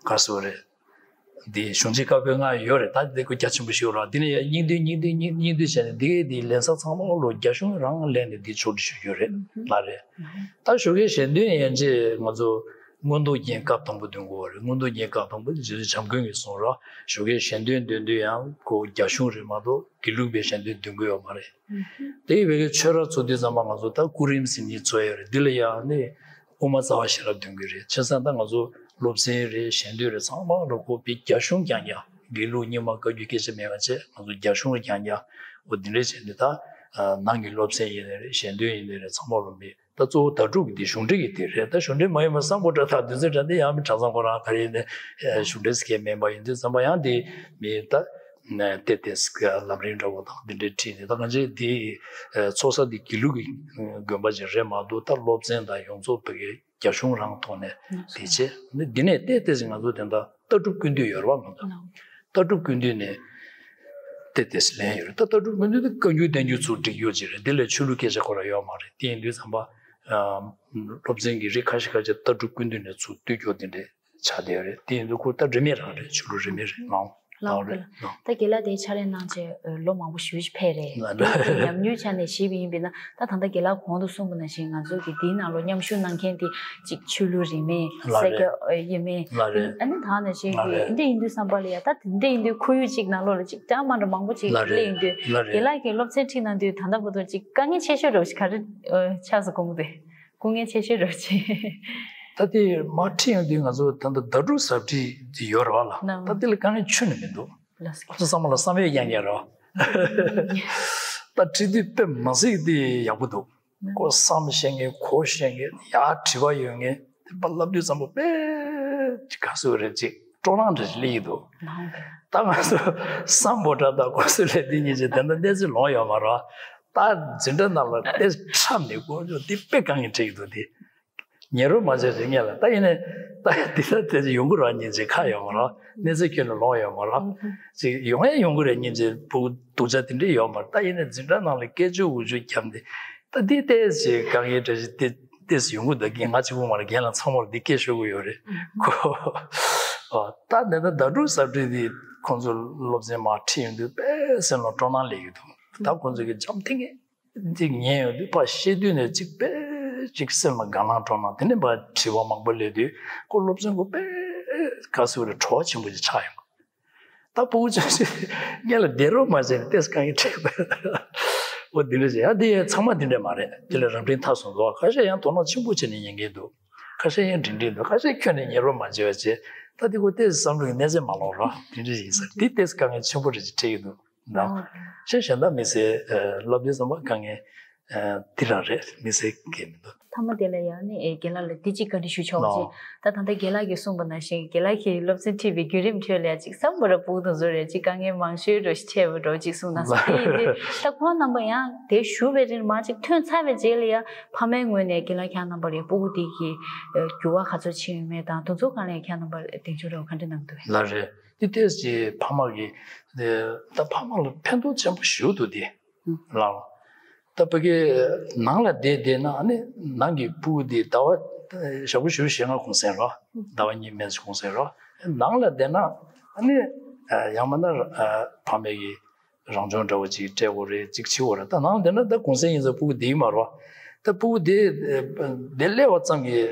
ག་ཟེར་བ་རེད། འདི་གཞུང་ཆེན་བཀའ་པོད་ལྔ་ཡོད་རེད། ད་འདི་ཁོ་རྒྱ་ཆེན་པོ་ཞིག་ཡོད་རེད། འདི་ནས་ཡང་སྙིང་བསྡུས་སྙིང་བསྡུས་སྙིང་སྙིང་བསྡུས་བྱས་ནས་འདི་གའི་འདི་ལེན་ས་ཚང་མ་ལོ་རྒྱ་གཞུང་རང་ལེན་ནས་འདི་ཕྱོགས་སྒྲིག་ཞུ་རྒྱུ་རེད་ལ་རེད། ད་ཞོགས་ཀའི་ཞལ་འདོན་ཡན་ཆད་ང་ཚོ་མངོན་རྟོགས་རྒྱན་སྐབས་དང་པོ་འདོན་དགོས་པ་རེད། མངོན་རྟོགས་རྒྱན་སྐབས་དང་པོ་དེ་རྗེ་བཙུན་བྱམས་མགོན་གྱིས་གསུངས་རོགས། ཞོགས་ཀའི་ཞལ་འདོན་འདོན་དུས་ཡང་ཁོ་རྒྱ་གཞུང་རེད་མ་གཏོགས་དགེ་ལུགས་པའི་ཞལ་འདོན་འདོན་དགོས་ཡོད་མ་རེད། དེ་ཡི་བའི་ཆོས་ར་ཚོགས་དུས་ཙམ་པ་ང་ཚོ་ད་སྐུ་རིམ་ཟིན་གྱི་ཚོགས་ཡོད་རེད། འདི་ལ་ཡང་ནི་དབུ་མ་རྩ་བ་ཤེས་རབ་འདོན་གྱི་རེད། བྱས་ཙང་ད་ང་ཚོ་སློབ་ཚན་རེད་ཞལ་འདོན་རེད་ཚང་མ་ལ་ཁོ་པའི་རྒྱ་གཞུང་རྐྱང་རྐྱང་དགེ་ལུགས་རྙིང་མ་བཀའ་བརྒྱུད་སྐད་ཆ་མེད་པ་བྱས་ང་ཚོ་རྒྱ་གཞུང་རྐྱང་རྐྱང་འོ་འདི་འདྲས་བྱས་ནས་ད་ནང་གི་སློབ་ཚན་ཡིན་ནའི་རེད་ཞལ་འདོན་ཡིན་ནའི་རེད་ཚང་མ་ལ་མེད། ད་གཙོ་བོ་ཟླ་དྲུག་གི་དེ་གཞུང་འབྲེལ་གྱི་དེ་རེད། ད་གཞུང་འབྲེལ་མ་ཡིན་པ་སམ་བྷོ་ཊ་དང་བདུན་ཚན་དྲ་འདི་ཡང་མི་གྲྭ་ཚང་ཁོ་རང་ག་རེ་ཡིན་ནའི་གཞུང་འབྲེལ་ཟེར་མཁན་མིན་པ་ཡིན་དུས་ཙམ་པ་ཡང་དེ་མི་ད་ཏེ་ཏེ་ལམ་རིམ་འདྲ་བོ་དང་འདི་འདྲའི་ཁྲིད་ནས་ད་ང་ཚོའི་དེ་ཚོགས་ས་དེ་དགེ་ལུགས་ཀྱི་དགོན་པ་ཅིག་རེད་མ་གཏོགས་ད་སློབ་ཚན་དང་ཡོངས་རྫོགས་བོད་ཀྱི་རྒྱ་གཞུང་རང་ཐོག་ནས་དེ་བྱས་འདི་ནས་ཏེ་ཏེ་ཟེར་ང་ཚོ་དེ་འདྲ་ལྟ་གྲུབ་ཀུན་བཏུས་ཡོད་རེད་བ། ང་ཚོ་ལྟ་གྲུབ་ཀུན་བཏུས་ནས་ཏེ་ཏེ་ལེན་ཡོད་རེད། ད་ལྟ་གྲུབ་ཀུན་བཏུས་དེ་བཀའ་འགྱུར་བསྟན་འགྱུར་ཚུར་བསྒྲིགས་ཡོད་ཅིག་རེད། དེ་ལས་ཆོས་ལུགས་སྐད་ཆ་ཁོ་ར་ཡོད་མ་རེད། དེ་ཡིན་དུས་ཙམ་པ་སློབ་ཚན་གྱི་རིགས་ཁ་ཤས་ཁ་ཤས་ལྟ་གྲུབ་ཀུན་བཏུས་ནས་ཚུར་བཏུས་ཀྱོག་དེ་འདྲས་ཆགས་བསྡད་ཡོད་རེད། དེ་ཡིན་དུས་ཁོ་ད་རིས་མེད་རང་རེད། ཆོས་ལུགས་རིས་མེད་རེད་ལགས། ལགས་རེད་ལགས། ད་རྒན་ལགས་དེ་ཕྱག་ལས་གནང་བྱས་ལོ་མང་པོ་ཞེ་པོ་ཅིག་ཕེབས་རེད། ལགས་རེད། ཉམས་མྱོང་ཆ་ནས་བཤད་པ་ཡིན་པས་ན་ད་ད་ལྟ་རྒན་ལགས་གོང་དུ་གསུངས་པ་ནང་བཞིན་ང་ཚོ་གི་དེའི་ནང་ལོགས་མཉམ་ཞུགས་གནང་མཁན་དེ་ཅིག་ཆོས་ལུགས་རིས་མེད་ལགས་སེར་སྐྱ་དབྱེ་མེད་ལགས་རེད། ཨ་ནི་ད་ནང་བཞིན་ལགས་རེད། འདི་ཡིན་དུས་ཙམ་པ་ལ་ཡ་ད་འདི་ཡིན་དུས་ཁོར་ཡུག་ཅིག་ནང་ལོགས་ལ་ཅིག་ཀྱང་མ་འདྲ་མང་པོ་ཅིག་ལགས་རེད། སླེབས་ཡིན་དུས་ལགས་རེད། རྒན་ལགས་ཀྱིས་སློབ་ཚན་ཁྲིད་གནང་དུས་ད་ལྟ་བར་དུ་ཅིག་དཀའ་ངལ་ཆེ་ཤོས་འདྲ་བོ་ཞིག་ག་རེ་ཆགས་སོང་དགོངས་ཏེ། སྐུ་ངལ་ཆེ་ཤོས་རོགས་བྱེད། ད་དེ་མར་ཁྲིད་ཡོང་དུས་ང་ཚོ་ད་ལྟ་ཟླ་དྲུག་ཟབ་ཁྲིད་དེ་ཡོད་རེད་བ་ལ། ནམ། ད་དེ་ལ་དཀའ་ངལ་ཁྱོན་ནས་མི་འདུག་ལགས་སོ། ཁོ་ཚོ་ཚང་མ་ལ་བསམ་ཡས་རྐྱང་རྐྱང་རེད་བ། ད་ཁྲིད་དུས་དཔེ་མ་སྲིད་དེ་ཡག་པོ་འདུག་ནམ། ཁོ་བསམ་ཤེས་མཁན་གོ་ཤེས་མཁན་ཡར་དྲི་བ་ཡོད་མཁན་དེ་པ་ལབ་དུས་ཙམ་པ་དཔེ་ག་ཟེར་རེད་ཅིག་སྤྲོ་སྣང་འདྲ་ཞིག་སླེབས་ཀྱི་འདུག་ནམ། ད་ང་ཚོ་སམ་བྷོ་ཊ་དང་ཁོ་ཚོ་ལས་དེ་གཉིས་ཀྱི་དེ་འདྲ་གནས་ཚུལ་ལོང་ཡོད་མ་རེད་བ། ད་འཛིན་གྲྭ་ནང་ལ་ཏེ་འཁྲབ་ནས་དཀོན་མཆོག་འདི་དཔེ་དཀའ་ངལ་འཕྲད་ཀྱི་འདུག་དེ། ཉན་རོགས་མ་བྱས་རེ་ངས་ལ་ད་ཡིན་ནས་ད་འདི་ལ་དེ་ཡོང་གི་རེད་སྙིང་རྗེ་ཁ་ཡོང་མ་རེད། གནས་ཚུལ་ཁྱོན་ནས་ལོང་ཡོང་མ་རེད། ཅིག་ཡོང་ཡ་ཡོང་གི་རེད་སྙིང་རྗེ་ཕྲུ་གུ་སྡུག་ཅག་དེ་འདྲས་ཡོད་མ་རེད། ད་ཡིན་ནས་འཛིན་གྲྭ་ནང་ལ་སྐད་ཅོར་འུར་ཅོར་བརྒྱབ་ནས་ད་འདི་ལྟས་ཞེས་དཀའ་ངལ་འདྲ་ཞིག་དེ་ལྟས་སུ་ཡོང་གི་འདུག་རྒན་ང་གཅིག་པུ་མ་རེད། རྒན་ལགས་ཚང་མར་འདི་སྐད་ཤོད་གི་ཡོད་རེད་ཁོ། ད་འདི་ལྟ་ཟླ་དྲུག་ཟབ་ཁྲིད་འདི་ཁོང་ཚོ་སློབ་ཚན་མར་ཁྲིད་ཡོང་དུས་དཔེ་སེམས་ལ་སྤྲོ་སྣང་སླེབས་ཡོད་འདུག་ད་ཁོང་ཚོ་གི་འཇམ་ཐིང་ངེ་འདི་ཉན་ཡོང་དུས་ཕར་བཤད་དུས་ནས་གཅིག་དཔེ་གཅིག་སེམས་ལ་དགའ་སྣང་སྤྲོ་སྣང་དེ་ནས་ཕར་དྲི་བ་མང་པོ་སླེབས་དུས་ཁོ་སློབ་ཚན་ཁོ་དཔེ་ག་ཟེར་རེད་བྲོ་བ་ཆེན་པོ་ཅིག་ཆགས་ཡོང་། ད་ཕྲུ་གུ་ཆུང་ཆུང་སྔོན་ལ་བསྡད་རོགས་མ་བྱས་ནས་ཏོག་ཙམ་དཀའ་ངལ་འཕྲད་པ་འོ་འདི་འདྲ་བྱས་ཡང་འདི་ཡང་ཚང་མ་འདི་འདྲ་མ་རེད། དེ་ལ་རབ་འབྲིང་ཐག་སོང་འདུག་ཁ་ཤས་ཡང་དོ་སྣང་ཆེན་པོ་བྱས་ནས་ཉན་མཁན་འདུག་ཁ་ཤས་ཡང་འདྲིས་འདྲིས་འདུག་ཁ་ཤས་ཁྱོན་ནས་ཉན་རོགས་མ་བྱས་པ་བྱས་ ད་དེ་ཁོ་ཏོག་ཙམ་བསམ་བློ་གི་གནས་ཚད་མ་ལོག་ར་དེ་འདྲ་ཞིག་ཡིན་ས་དེ་ཏོག་ཙམ་དཀའ་ངལ་ཆེན་པོ་རེད་ཅེས་འཕྲད་ཀྱི་འདུག་ད་ཨོ། ཤ་གཞན་དག་མི་སེར་སློབ་དེབ་ཚང་མ་དཀའ་ངལ་དེ་རང་རེད། མི་སེར་སྐད་མི་འདུག་མཐའ་མ་དེ་ལ་ཡང་ནི་ཨེ་རྒན་ལགས་ལ་འདི་གཅིག་བཀའ་འདྲི་ཞུ་ཆོག་ཅེས། ད་ད་ལྟ་རྒན་ལགས་ཀྱིས་གསུངས་པ་ནང་བཞིན་རྒན་ལགས་ཀྱིས་སློབ་ཚན་ཁྲིད་པའི་བརྒྱུད་རིམ་ཁྲོད་ལ་ཡ་གཅིག་བསམ་པ་ར་སྤུ་གུ་དེ་ཚོ་རེད་གཅིག་དཀའ་ངལ་མང་ཤོས་རོ་ཞིག་འཕྲད་པ་འགྲོ་གཅིག་གསུངས་གནང་སོང་། དེ་ཡིན་དུས་ད་ཁོང་རྣམ་པ་ཡང་དེ་ཞུ་བའི་རིང་མ་གཅིག་ཐོན་ཚར་བའི་རྗེས་ལ་ཡ་ཕ་མའི་ངོས་ནས་རྒན་ལགས་ཁྱེད་རྣམ་པར་ཡ་སྤུ་གུ་དེ་གི་འགྱུར་བ་ག་ཚོད་ཕྱིན་ཡོད་མེད་དང་དེ་ཚོ་གང་ལ་ཡ་ཁྱེད་རྣམ་པར་གདེང་ཚོད་རོ་ག་འདྲ་གནང་འདུག་ལགས་རེད། དེ་ཏོག་ཙམ་ཕ་མ་གི་ད་ཕ་མ་ལ་ཕན་ཐོགས་ཆེན་པོ་ཞིག་འདུག་དེ་ལགས། ད་ཕ་གི་ནང་ལ་བསྡད་བསྡད་ན་ཨ་ནི་ནང་གི་སྤུ་གུ་དེ་ཟླ་བ་ཞག་པོ་ཞུ་ཞེ་ལྔ་གུང་སེང་རོ། ཟླ་བ་གཉིས་མན་ཞིག་གུང་སེང་རོ། ནང་ལ་བསྡད་ན་ཨ་ནི་ཡང་མིན་ན་ཕ་མའི་གི་རང་སྦྱོང་འདྲ་བོ་ཅིག་སྤྲད་དགོས་རེད་ཅིག་བྱེད་དགོས་རེད། ད་ནང་ལ་བསྡད་ན་ད་གུང་སེང་ཡིན་ཙང་སྤུ་གུ་བསྡད་ཀྱི་མ་རོ། ད་སྤུ་གུ་དེ་བསྡད་སླེབས་པ་ཙམ་གྱིས་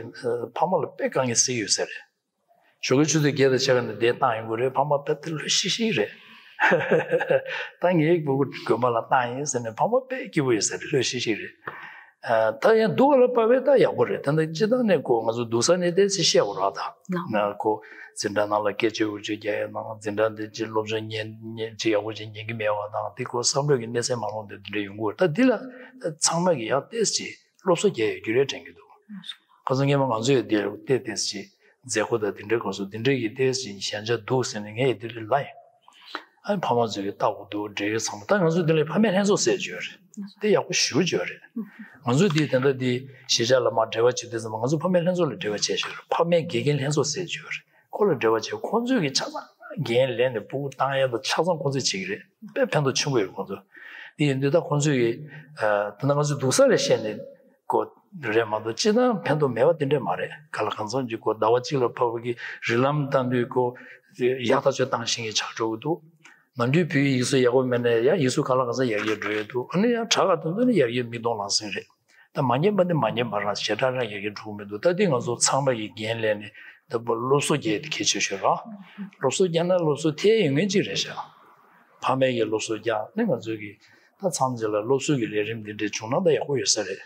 ཕ་མ་ལ་དཔེ་དཀའ་ངལ་སེལ་ཡོད་ས་རེད། ཞོགས་ཀའི་ཆུ་ཚོད་བརྒྱད་དང་ཕྱེད་ཀ་ནས་བསྡད་བཏང་ཡོང་གི་རེད། ཕ་མ་དཔེ་དེ་ལྷོད་ཤིག་ཤིག་རེད། ད་ངའི་སྤུ་གུ་དགོན་པ་ལ་བཏང་ཡིན་ཟེར་ནས་ཕ་མ་དཔེ་སྐྱིད་པོ་ཡོད་ས་རེད། ལྷོད་ཤིག་ཤིག་རེད། ཨ། ད་ཡང་སྡུག་པ་ལ་བབས་པས་ད་ཡག་པོ་རེད། ད་ནི་སྤྱིར་བཏང་ནས་ཁོ་ང་ཚོ་སྡུག་ས་ནས་ཏོག་ཙམ་བཤད་དགོས་རེད་ད། ལགས། ང་ཁོ་འཛིན་གྲྭ་ནང་ལ་སྐད་ཆ་འུར་ཆུ་རྒྱག་ཡ་དང་འཛིན་གྲྭ་འདི་ཅིག་སློབ་སྦྱོང་ཉན་ཉན་ཅིག་ཡག་པོ་ཅིག་ཉན་གི་མེད་པ་དང་དེ་ཁོ་བསམ་བློ་གི་གནས་ཚད་མ་ལོངས་དེ་འདི་འདྲ་ཡོང་གི་རེད། ད་འདི་ལ་ཚང་མ་གིས་ཡང་ཏོག་ཙམ་སློབ་གསོ་རྒྱག་ཡའི་རྒྱུ་རེ་དྲན་གྱི་འདུག་ཁོ་ཚོ་སྔོན་མ་ང་ཚོ་ཡི་འདིར་ཏོག་ཙམ་ཅིག་མཛད་སྒོ་དང་དེ་འདྲའི་སྐབས་སུ་དེ་འདྲའི་གི་ཏོག་ཙམ་ཞན་ཆ་འདུག་ཟེར་ནས་ངས་ཡི་འདིར་ལབ་ཡིན། ཨ་ནི་ཕ་མ་ཚོས་ཀྱི་ལྟ་དགོས་འདུག་འབྲེལ་ཡོད་ཚང་མ། ད་ང་ཚོ་འདི་ལ་ཕ་མའི་ལྷན་ཚོགས་ཟེར་བརྗོད་རེད། དེ་ཡག་པོ་ཞེ་པོ་བརྗོད་རེད། ང་ཚོ་འདི་དེ་འདྲ་འདི་གཞིས་ཆགས་ལ་མར་འབྲེལ་བ་བྱེད་དུས་ཙམ་པ་ང་ཚོ་ཕ་མའི་ལྷན་ཚོགས་ལ་འབྲེལ་བ་བྱས་ཤག་ཕ་མའི་དགེ་རྒན་ལྷན་ཚོགས་ཟེར་བརྗོད་རེད། ཁོ་ལ་འབྲེལ་བ་བྱས། ཁོ་ཚོས་ཀྱི་ཆ་ཚང་འགན་ལེན་ནས་སྤུ་གུ་བཏང་ཡ་དང་ཆ་ཚང་ཁོ་ཚོས་བྱེད་ཀྱི་རེད། དཔེ་ཕན་ཐོགས་ཆེན་པོ་ཡོད་ཁོ་ཚོ། དེ་ཡིན་དུས་ད་ཁོ་ཚོས་ཀྱི་ད་ལྟ་ང་ཚོ་སྡུག་ས་ལ་བཤད་ནས་ཀོ་རེད་མ་གཏོགས་སྤྱིར་བཏང་ཕན་ཐོགས་མེད་པ་དེ་འདྲས་མ་རེད། ག་ལ་གང་འཚམ་གྱི་ཀོ་ཟླ་བ་གཅིག་ལ་ཕབ་པ་གི་རིགས་ལམ་ལྟ་འདུས་ཀོ་ཡག་ཐག་ཆོད་བཏང་ཤེས་ཀྱི་ཆགས་འགྲོ་གི་འདུག་ནམ་རྒྱུན་བོད་ཡིག་གཟུགས་ཡག་པོ་མེད་ན་ཡང་ཡིག་གཟུགས་ག་ལ་གང་འཚམ་ཡར་རྒྱས་འགྲོ་ཡི་འདུག་ཨ་ནི་ཡང་དྲག་ག་དུས་ཚོད་ནི་ཡར་རྒྱས་མིག་མཐོང་ལག་ཟིན་རེད། ད་མ་ཉན་པ་ནི་མ་ཉན་པ་རང་ཞེ་དྲག་རང་ཡར་རྒྱས་འགྲོ་གི་མི་འདུག་ད་འདི་ང་ཚོ་ཚང་མ་གིས་འགན་ལེན་ནས་ད་སློབ་གསོ་རྒྱག་ཡ་དེ་གལ་ཆེ་ཤོས་རེད། སློབ་གསོ་རྒྱག་ན་སློབ་གསོ་ཐད་ཡོད་མཁན་ཅིག་རེད་ཤག་ཕ་མས་ཀྱི་སློབ་གསོ་རྒྱག་ནི་ང་ཚོའི་གི་ད་མཚམས་འདི་ལ་སློབ་གསོ་གི་ལས་རིམ་འདི་འདྲས་བྱུང་ན་ད་ཡག་པོ་ཡོད་ས་རེད།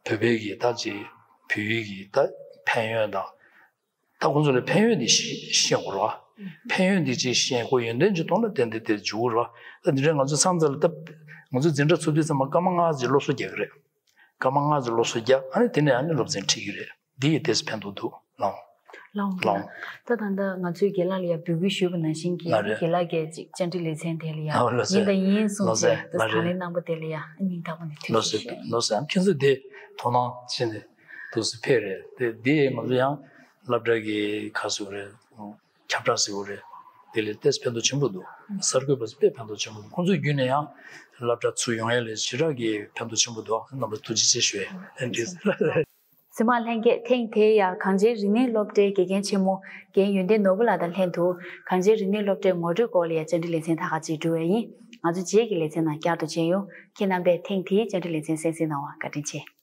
བོད་པའི་གི་ད་ཅིག་བོད་ཡིག་གི་ད་ཕན་ཡོན་དང་། ད་ཁོང་ཚོ་ལ་ཕན་ཡོན་འདི་ཤེས་ཤེས་དགོས་རེད་བ། ཕན་ཡོན་འདི་ཅིག་ཤེས་དགོས། ཡོན་ཏན་གྱི་ཐོག་ལ་ཏན་ཏན་དེ་འཇུག་དགོས་རེད་བ། ད་འདི་འདྲའི་ང་ཚོ་མཚམས་འདི་ལ་ད་ང་ཚོ་འཛིན་གྲྭ་ཚུགས་དུས་ཙམ་པ་སྐར་མ་ལྔ་ཙམ་སློབ་གསོ་རྒྱག་གི་རེད། སྐར་མ་ལྔ་ཙམ་སློབ་གསོ་རྒྱག་ཨ་ནི་དེ་ནས་ཨ་ནི་སློབ་ཚན་ཁྲིད་ཀྱི་རེད། འདི་ཡི་ཏོག་ཙམ་ཕན་ཐོགས་འདུག་ལགས། ལགས་འོང་། ལགས་འོང་། ད་ད་ལྟ་ང་ཚོས་རྒན་ལགས་ལ་ཡང་འབོད་སྐུལ་ཞུས་པ་ནང་བཞིན་གྱི་ལགས་རེད། རྒན་ལགས་ཀྱིས་ཅིག་བཅར་འདྲི་ལེ་ཚན་དེ་ལ་ཡང་ཨ་ལགས་སོ་ཡིན་དང་ཡིན་གསུངས་ལགས་སོ་བྱས་ད་ལགས་དང་ལེན་རེད། གནང་པ་དེ་ལ་ཡང་སྙིང་ཐག་པ་ནས་ཐུགས་ལགས་རྗེ་ཆེ། ལགས་སོ། ཁྱེད་ཚོས་དེ་དོ་སྣང་བྱས་ནས་འདུག་སེ་ཕེབས་རེད་དེ། འདི་ང་ཚོ་ཡང་སློབ་གྲྭ་གི་ཁ་སུ་རེད། ཁྱབ་བསྒྲགས་ཟེར་བ་རེད། དེ་ལས་ཏོག་ཙམ་ཕན་ཐོགས་ཆེན་པོ་འདུག་གསར་འགོད་པ་ཚོ་དཔེ་ཕན་ཐོགས་ཆེན་པོ་འདུག་ཁོང་ཚོའི་བརྒྱུད་ནས་ཡང་སློབ་གྲྭ་ཚུགས་ཡོང་ཡ་ལས་ཞེ་དྲག་གི་ཕན་ཐོགས་ཆེན་པོ་འདུག་རྣམ་པ་ཐུགས་རྗེ་ཆེ་ཞུ་ཡ་ཡིན། གཟིགས་མོ་བ་ལྷན་རྒྱས། ཐེངས་དེའི་ཡ་གངས་ཅན་རིག་གནས་སློབ་གྲྭའི་དགེ་རྒན་ཆེན་མོ་རྒན་ཡོན་ཏན་ནོར་བུ་ལགས་དང་ལྷན་དུ་གངས་ཅན་རིག་གནས་སློབ་གྲྭའི་ངོ་སྤྲོད་སྐོར་ལ་ཡ་བཅར་འདྲི་ལེ་ཚན་ད་ག་ཅིག་གྲུབ་པ་ཡིན། ང་ཚོ་རྗེས་ཀྱི་ལེ་ཚན་ནང་བསྐྱར་དུ་མཇལ་ཡོང་། ཁྱེད་རྣམ་པས་ཐེངས་དེའི་བཅར་འདྲི་ལེ་ཚན་གསན་གཟིགས་གནང་བར་བཀའ་དྲིན་ཆེ།